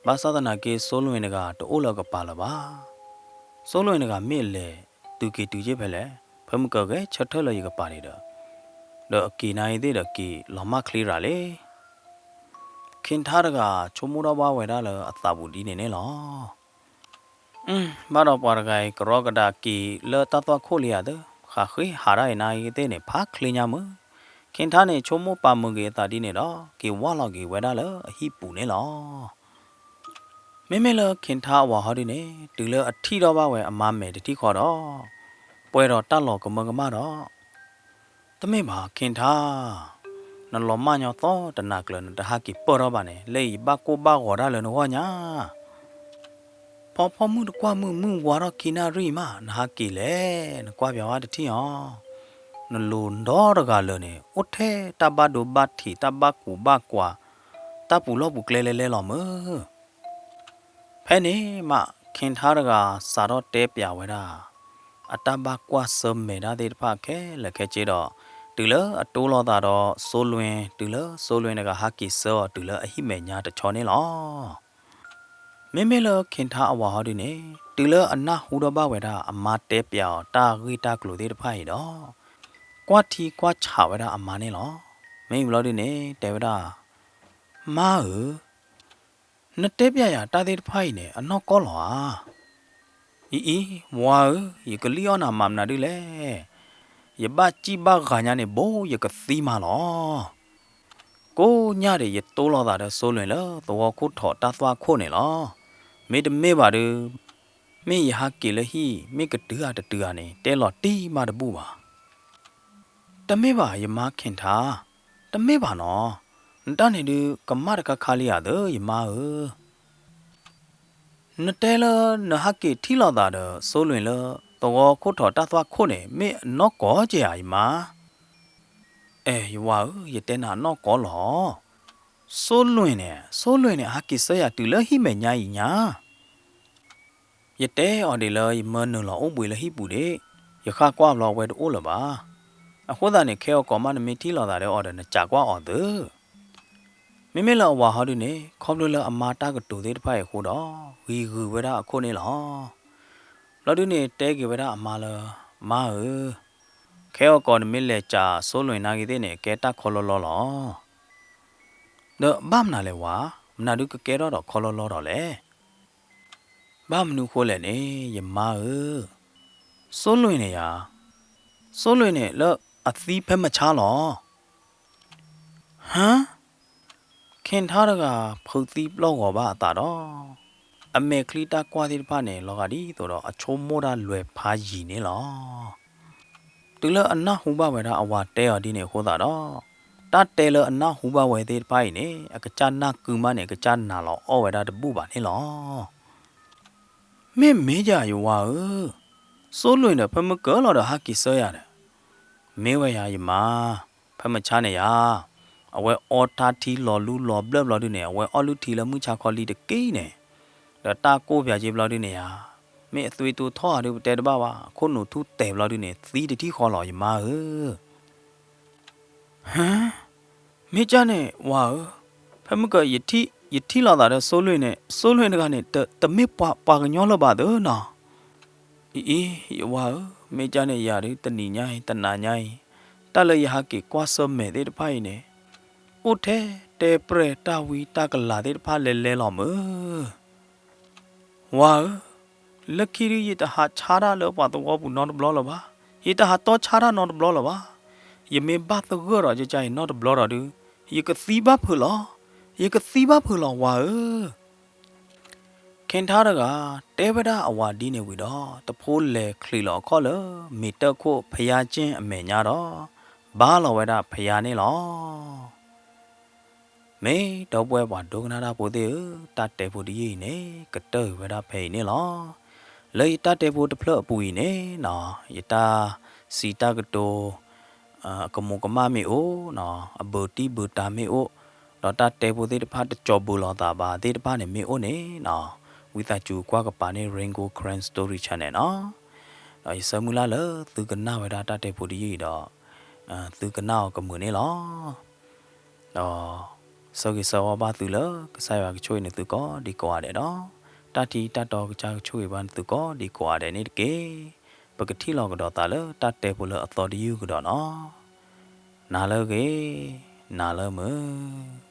ဘၣ်ဆၣ်သနာ်က့ စိလွ့ၣ်တဂၤတအိၣ်လၢကပၤလၢၤဘၣ်. စိလွ့ၣ်တဂၤမ့ၢ်အလဲၤတုၤက့ၤတုၤက့ၤဖဲလဲၣ်, ဖဲမုၢ်ကဂဲၤဆၢထၢၣ်လၢယကပၤန့ၣ်ဒီး, ဒီးအက့ၤနၤအံၤသ့ၣ်ဒီးက့ၤလီၤမၢ်ချ့ရၤလံ. ခ့ထါတဂၤ ဆိကမိၣ်ထီၣ်ဘၣ်ဝဲဒၣ်လၢအသးပူၤဒ်န့ၣ်န့ၣ်လီၤ. ဘၣ်ဒီးပှၤတဂၤအံၤ ကရီကဒါက့ၤလၢတၢ်သွၣ်ခိၣ်လံဧါသၢ, ဃးဃ့ဟးဒၣ်အံၤနၤအံၤသ့ၣ်န့ၣ် ဖးချ့ညါမုၢ်. ခ့ထါန့ၣ် ဆိကမိၣ်ပာ်မုာ်က့ၤအသးဒ်န့ၣ်ဒီး က့ၤဝၢ်လီၤက့ၤဝဲဒၣ်လၢအဟံၣ်ပူၤန့ၣ်လီၤ. မ့မ့ၢ်လၢခ့ထါအဝၤဟီဒုန့ၣ် တုၤလၢအထံၣ်ထီၣ်ဘၣ်ဝဲအမါမဲာ်တထံၣ်ဃီဒီး, ပှဲၤဒီးတၢ်လီၤကမၢကမၣ်ဒီး, တမ့ၢ်ဘၣ်ခ့ထါ, နလီၤမၢ်ညီသီတနၤကျၢၤ နတဟးက့ၤပၢၢ်ထီၣ်ဘၣ်န့ၣ် လၢအံၤယဘၣ်ကိၢ်ဘၣ်ဂီၤဒၣ်လၢနဂီၢ်ညါ. ဖီဖီမုၢ်တကွၢ်မုၢ် မုၢ်ဝါထီၣ်ခံနၣ်ရံၣ်မး နဟးက့ၤလဲၣ်, နကွၢ်ပၠးဝဲတထံၣ်အီၤ. နလိၤဒီတဂၤလၢာ်န့ၣ် အိၣ်ထဲတၢ်ဘၣ်ဒိဘၣ်ထံး တၢ်ဘၣ်ကူးဘၣ်ကွၢ်, တၢ်ပူၤလီၢ်ပူၤကျဲလဲၤလဲၤလီၤမုၢ်. ဖဲန့ၣ်မး ခ့ထါတဂၤစးထီၣ်တဲပၠးဝဲဒၣ် အတၢ်ဘၣ်ကွၢ်ဆၢၣ်မဲာ်တၢ်သ့ၣ်တဖၣ်ခဲလၢာ်ခဲဆ့ဒီး, တုၤလၢအတိလီၤသးဒီးစိလွ့ၣ်, တုၤလၢစိလွ့ၣ်တဂၤဟးက့ၤဆှၢအီၤတုၤလၢအဟံၣ်မဲာ်ညါတဆီန့ၣ်လီၤ. မ့မ့ၢ်လၢခ့ထါအဝၤဟီဒုန့ၣ် တုၤလၢအနၢ်ဟူထီၣ်ဘၣ်ဝဲဒၣ်အမါတဲပၠးအီၤတၢ်ဂ့ၢ်တၢ်ကျိၤသ့ၣ်တဖၣ်အံၤဒီး, ကွၢ်ထံကွၢ်ဆးဝဲဒၣ်အမါန့ၣ်လီၤ. မ့ၢ်ဘျီဒုန့ၣ် တဲဝဲဒၣ်, မါဧၢ, နတဲပၠးယၤတၢ်သ့ၣ်တဖၣ်အံၤန့ၣ် အနီၢ်ကီၢ်လီၤဧါ. အံၤအံၤ, ဝၤဧၢ, ယကလံၣ်အီၣ်နၤမၤမနုၤဒ်လဲၣ်. ယဘၣ်စံၣ်ဘၣ်ဂၤညါန့ၣ် ဘိယကသံမးလီၤ. ကိးညါဒံးယတိလီၤသးဒီးစိလွ့ၣ်လၢသဝီခိၣ်ထိးတၢ်သွၣ်ခိၣ်န့ၣ်လီၤ. မ့တမ့ၢ်ဘၣ်ဒီး, မ့ၢ်ယဟးက့ၤလၢဟံၣ် မ့ၢ်ကတုၤဧါတတုၤဧါန့ၣ် တဲလီၤတံၢ်မးတဘူၣ်ဘၣ်. တမ့ၢ်ဘၣ်ယမါခ့ထါ, တမ့ၢ်ဘၣ်နီၤ, နတၢ်န့ၣ်ဒုးကမၣ်တခါခါလံဧါသၢ ယမါဧၢ. နတဲလၢနဟးက့ၤထံၣ်လိာ်သးဒီးစိလွ့ၣ်လၢသဝီခိၣ်ထိးတၢ်သွၣ်ခိၣ်န့ၣ် မ့ၢ်အနီၢ်ကီၢ်ကဲဧါ ယမါ. အဲ ယဝၤဧၢ, ယတဲနၤအနီၢ်ကီၢ်လီၤ. စိလွ့ၣ်န့ၣ်, စိလွ့ၣ်န့ၣ် အဟးက့ၤဆှၢယၤတုၤလၢဟံၣ်မဲာ်ညါအံၤညါ. ယတဲအီၤဒ်လၢယမၢနုာ်လီၤအိၣ်ဘှံးလၢဟံၣ်ပူၤဒံး, ယဃၣ်ကွၢ်ဘျီအဝဲတအိၣ်လၢၤဘၣ်. အဃိသတးန့ၣ် ခဲအကီးမးနမ့ၢ်ထံၣ်လိာ်သးဒီးအီၤဒီး နစံးကွၢ်အီၤသၢ. မ့မ့ၢ်လၢအဝၤဟီဒုန့ၣ် ခီဖျိလၢအမါတၢ်ကတိၤသ့ၣ်တဖၣ်အံၤအဃိဒီး ဂံၤဂုၤဝဲဒၣ်အခိၣ်န့ၣ်လီၤ. ဘျီဒုန့ၣ် တဲက့ၤဝဲဒၣ်အမါလၢ မါဧၢ, ခဲအကီးနမ့ၢ်လဲၤစံးစိလွ့ၣ်နာ်ဂ့ၤသ့ၣ်န့ၣ် ကဲတၢ်ခီလီလီလီၤ. ဒီးဘၣ်မနုၤလဲၣ်ဝၤ, မနုၤဒုကကဲထီၣ်ဒီးခီလီလီဒီးလဲၣ်. ဘၣ်မနုၤဃိလဲၣ်န့ၣ် ယမါဧၢ, စိလွ့ၣ်န့ၣ်ယၤ, စိလွ့ၣ်န့ၣ်လၢအသံဖဲမဆါလီၤ. ဟါ, ခ့ထါတဂၤဖုးသံပျီၢ်ဂီၤဘၣ်အသးဒီး အမဲာ်ချံတၢ်ကွၢ်သ့ၣ်တဖၣ်န့ၣ် လီၤဂာ်ဒ်သိးဒီးအဆိကမိၣ်တၢ်လွဲၤဖးယံာ်န့ၣ်လီၤ. တုၤလၢအနၢ်ဟူဘၣ်ဝဲဒၣ်အဝၤတဲအီၤဒ်န့ၣ်အဃိသတးဒီး တၢ်တဲလၢအနၢ်ဟူဘၣ်ဝဲသ့ၣ်တဖၣ်အံၤန့ၣ် အကစၢ်နၢ်ကုမးန့ၣ် အကစၢ်နာ်လီၤအီၣ်ဝဲဒၣ်တဘူၣ်ဘၣ်န့ၣ်လီၤ. မ့ၢ်မ့ၢ်ယၤယဝၤဧၢ, စိလွ့ၣ်ဒီး ဖဲမုၢ်ကၢလီၤဒီးဟးက့ၤဆၢယၤဒီး, မ့ၢ်ဝဲယၤယမါ, ဖဲမုၢ်ဆါန့ၣ်ယၤ, အဝဲအီထါထံလီၤလူလီၤဘျၢၣ်ဘျီဒုန့ၣ် အဝဲအီၣ်လုၢ်ထံလၢမုၢ်ဆါခီလံတက့ၢ်န့ၣ်, ဒီးတၢ်ကိၢ်ပၠးက့ဘျီဒုန့ၣ်ယၤ, မ့ၢ်အသွံၣ်တူၢ်ထီၣ်ဧါဒုပတဲတဘၣ်ဘၣ် အခိၣ်နူာ်ထူၣ်တဲာ်ဘျီဒုန့ၣ် သံတထံၣ်ဃီလီၤယမါဧၢ. ဟါ, မ့ၢ်ကၢ်န့ၣ်ဝၤဧၢ, ဖဲမုၢ်ကၢ ယထံၣ်လီၤသးဒီးစိလွ့ၣ်န့ၣ် စိလွ့ၣ်တဂၤန့ၣ် တမ့ၢ်ပှၤကညီလၢၤဘၣ်သနီၤ. အံၤအံၤ ယဝၤဧၢ, မ့ၢ်ကၢ်န့ၣ်ယၤဒုတနံၤညါအံၤ တနၤညါအံၤ, တၢ်လၢယဟးက့ၤကွၢ်ဆၢၣ်မဲာ်သ့ၣ်တဖၣ်အံၤန့ၣ်, အိၣ်ထဲတဲပြဲၢ်တၢ်ဝံတၢ်ကလၤသ့ၣ်တဖၣ်လဲၤလဲၤလီၤမၢ် ဝၤဧၢ, လၢခံဒု ယတဟးဆါတၢ်လၢပှၤသဝီပူၤနီတဘျီလၢၤဘၣ်, ယတဟးတီဆါတၢ်နီတဘျီလၢၤဘၣ်. ယမ့ၢ်ဘၣ်သဂၢၢ်ဒီးကကအံၤနီတဘျီဒီးဒု, ယကသံဘၣ်ဖုးလီၤ, ယကသံဘၣ်ဖုးလီၤဝၤဧၢ. ခ့ထါတဂၤ တဲဝဲဒၣ်အဝၤဒ်န့ၣ်ဝံၤဒီး တဖိလဲၤချံးလီၤအခီၣ်လၢ မ့ၤတၢၣ်ခိၣ်ဖယါကၠ့ၣ်အမဲာ်ညါဒီး ဘါလီၤဝဲဒၣ်ဖယါန့ၣ်လီၤ. မ့ၢ်ဒီပုၢ်ဝဲၢ်ပှၤဒိကနၣ်တၢ်ဖိသ့ၣ်ဧၢ, တၢ်တဲဖိတယုၢ်အံၤန့ၣ် ကတၢၢ်ကွံာ်ဝဲဒၣ်ဖဲအံၤန့ၣ်လီၤ. လၢယတၢ်တဲဖိတဖျၢၣ်အပူၤအံၤန့ၣ်နီၤ, ယတၢ်စံးတၢ်ကတိၤ အကမူးကမၣ်မ့ၢ်အိၣ်နီၤ, အဘုးတံၢ်ဘုးတၢ်မ့ၢ်အိၣ်, ဒီးတၢ်တဲဖိသ့ၣ်တဖၣ်တကၠီၤဘုးလိာ်သးဘၣ်သ့ၣ်တဖၣ်န့ၣ်မ့ၢ်အိၣ်န့ၣ်နီၤ, ဝံသးစူၤကွၢ်ကပၤန့ၣ် Rain Gold Karen Story Channel နီၤ. ဒီးယဆၢမုၢ်လၢ်လၢသုကနၣ်ဝဲဒၣ်တၢ်တဲဖိတယုၢ်အံၤဒီး သုကနၣ်အီၤကမုာ်န့ၣ်လီၤ. ဒီးဆၢဂ့ၤဆၢဝါဘၣ်သုလၢ ကစၢ်ယွၤကဆိၣ်ဂ့ၤနသုကိးဒံကိးဂၤဒဲးဒီး တၢ်ထံတၢ်တီကစၢ်ကဆိၣ်ဂ့ၤဘၣ်နသုကိးဒံကိးဂၤဒဲးန့ၣ်တက့ၢ်. ပကထံၣ်လိာ်ကဒီးသးလၢတၢ်တဲဖိလၢအသီတယုၢ်ကဒီးနီၤ. နၤလၢအဂ့ၤ, နၤလၢမုာ်.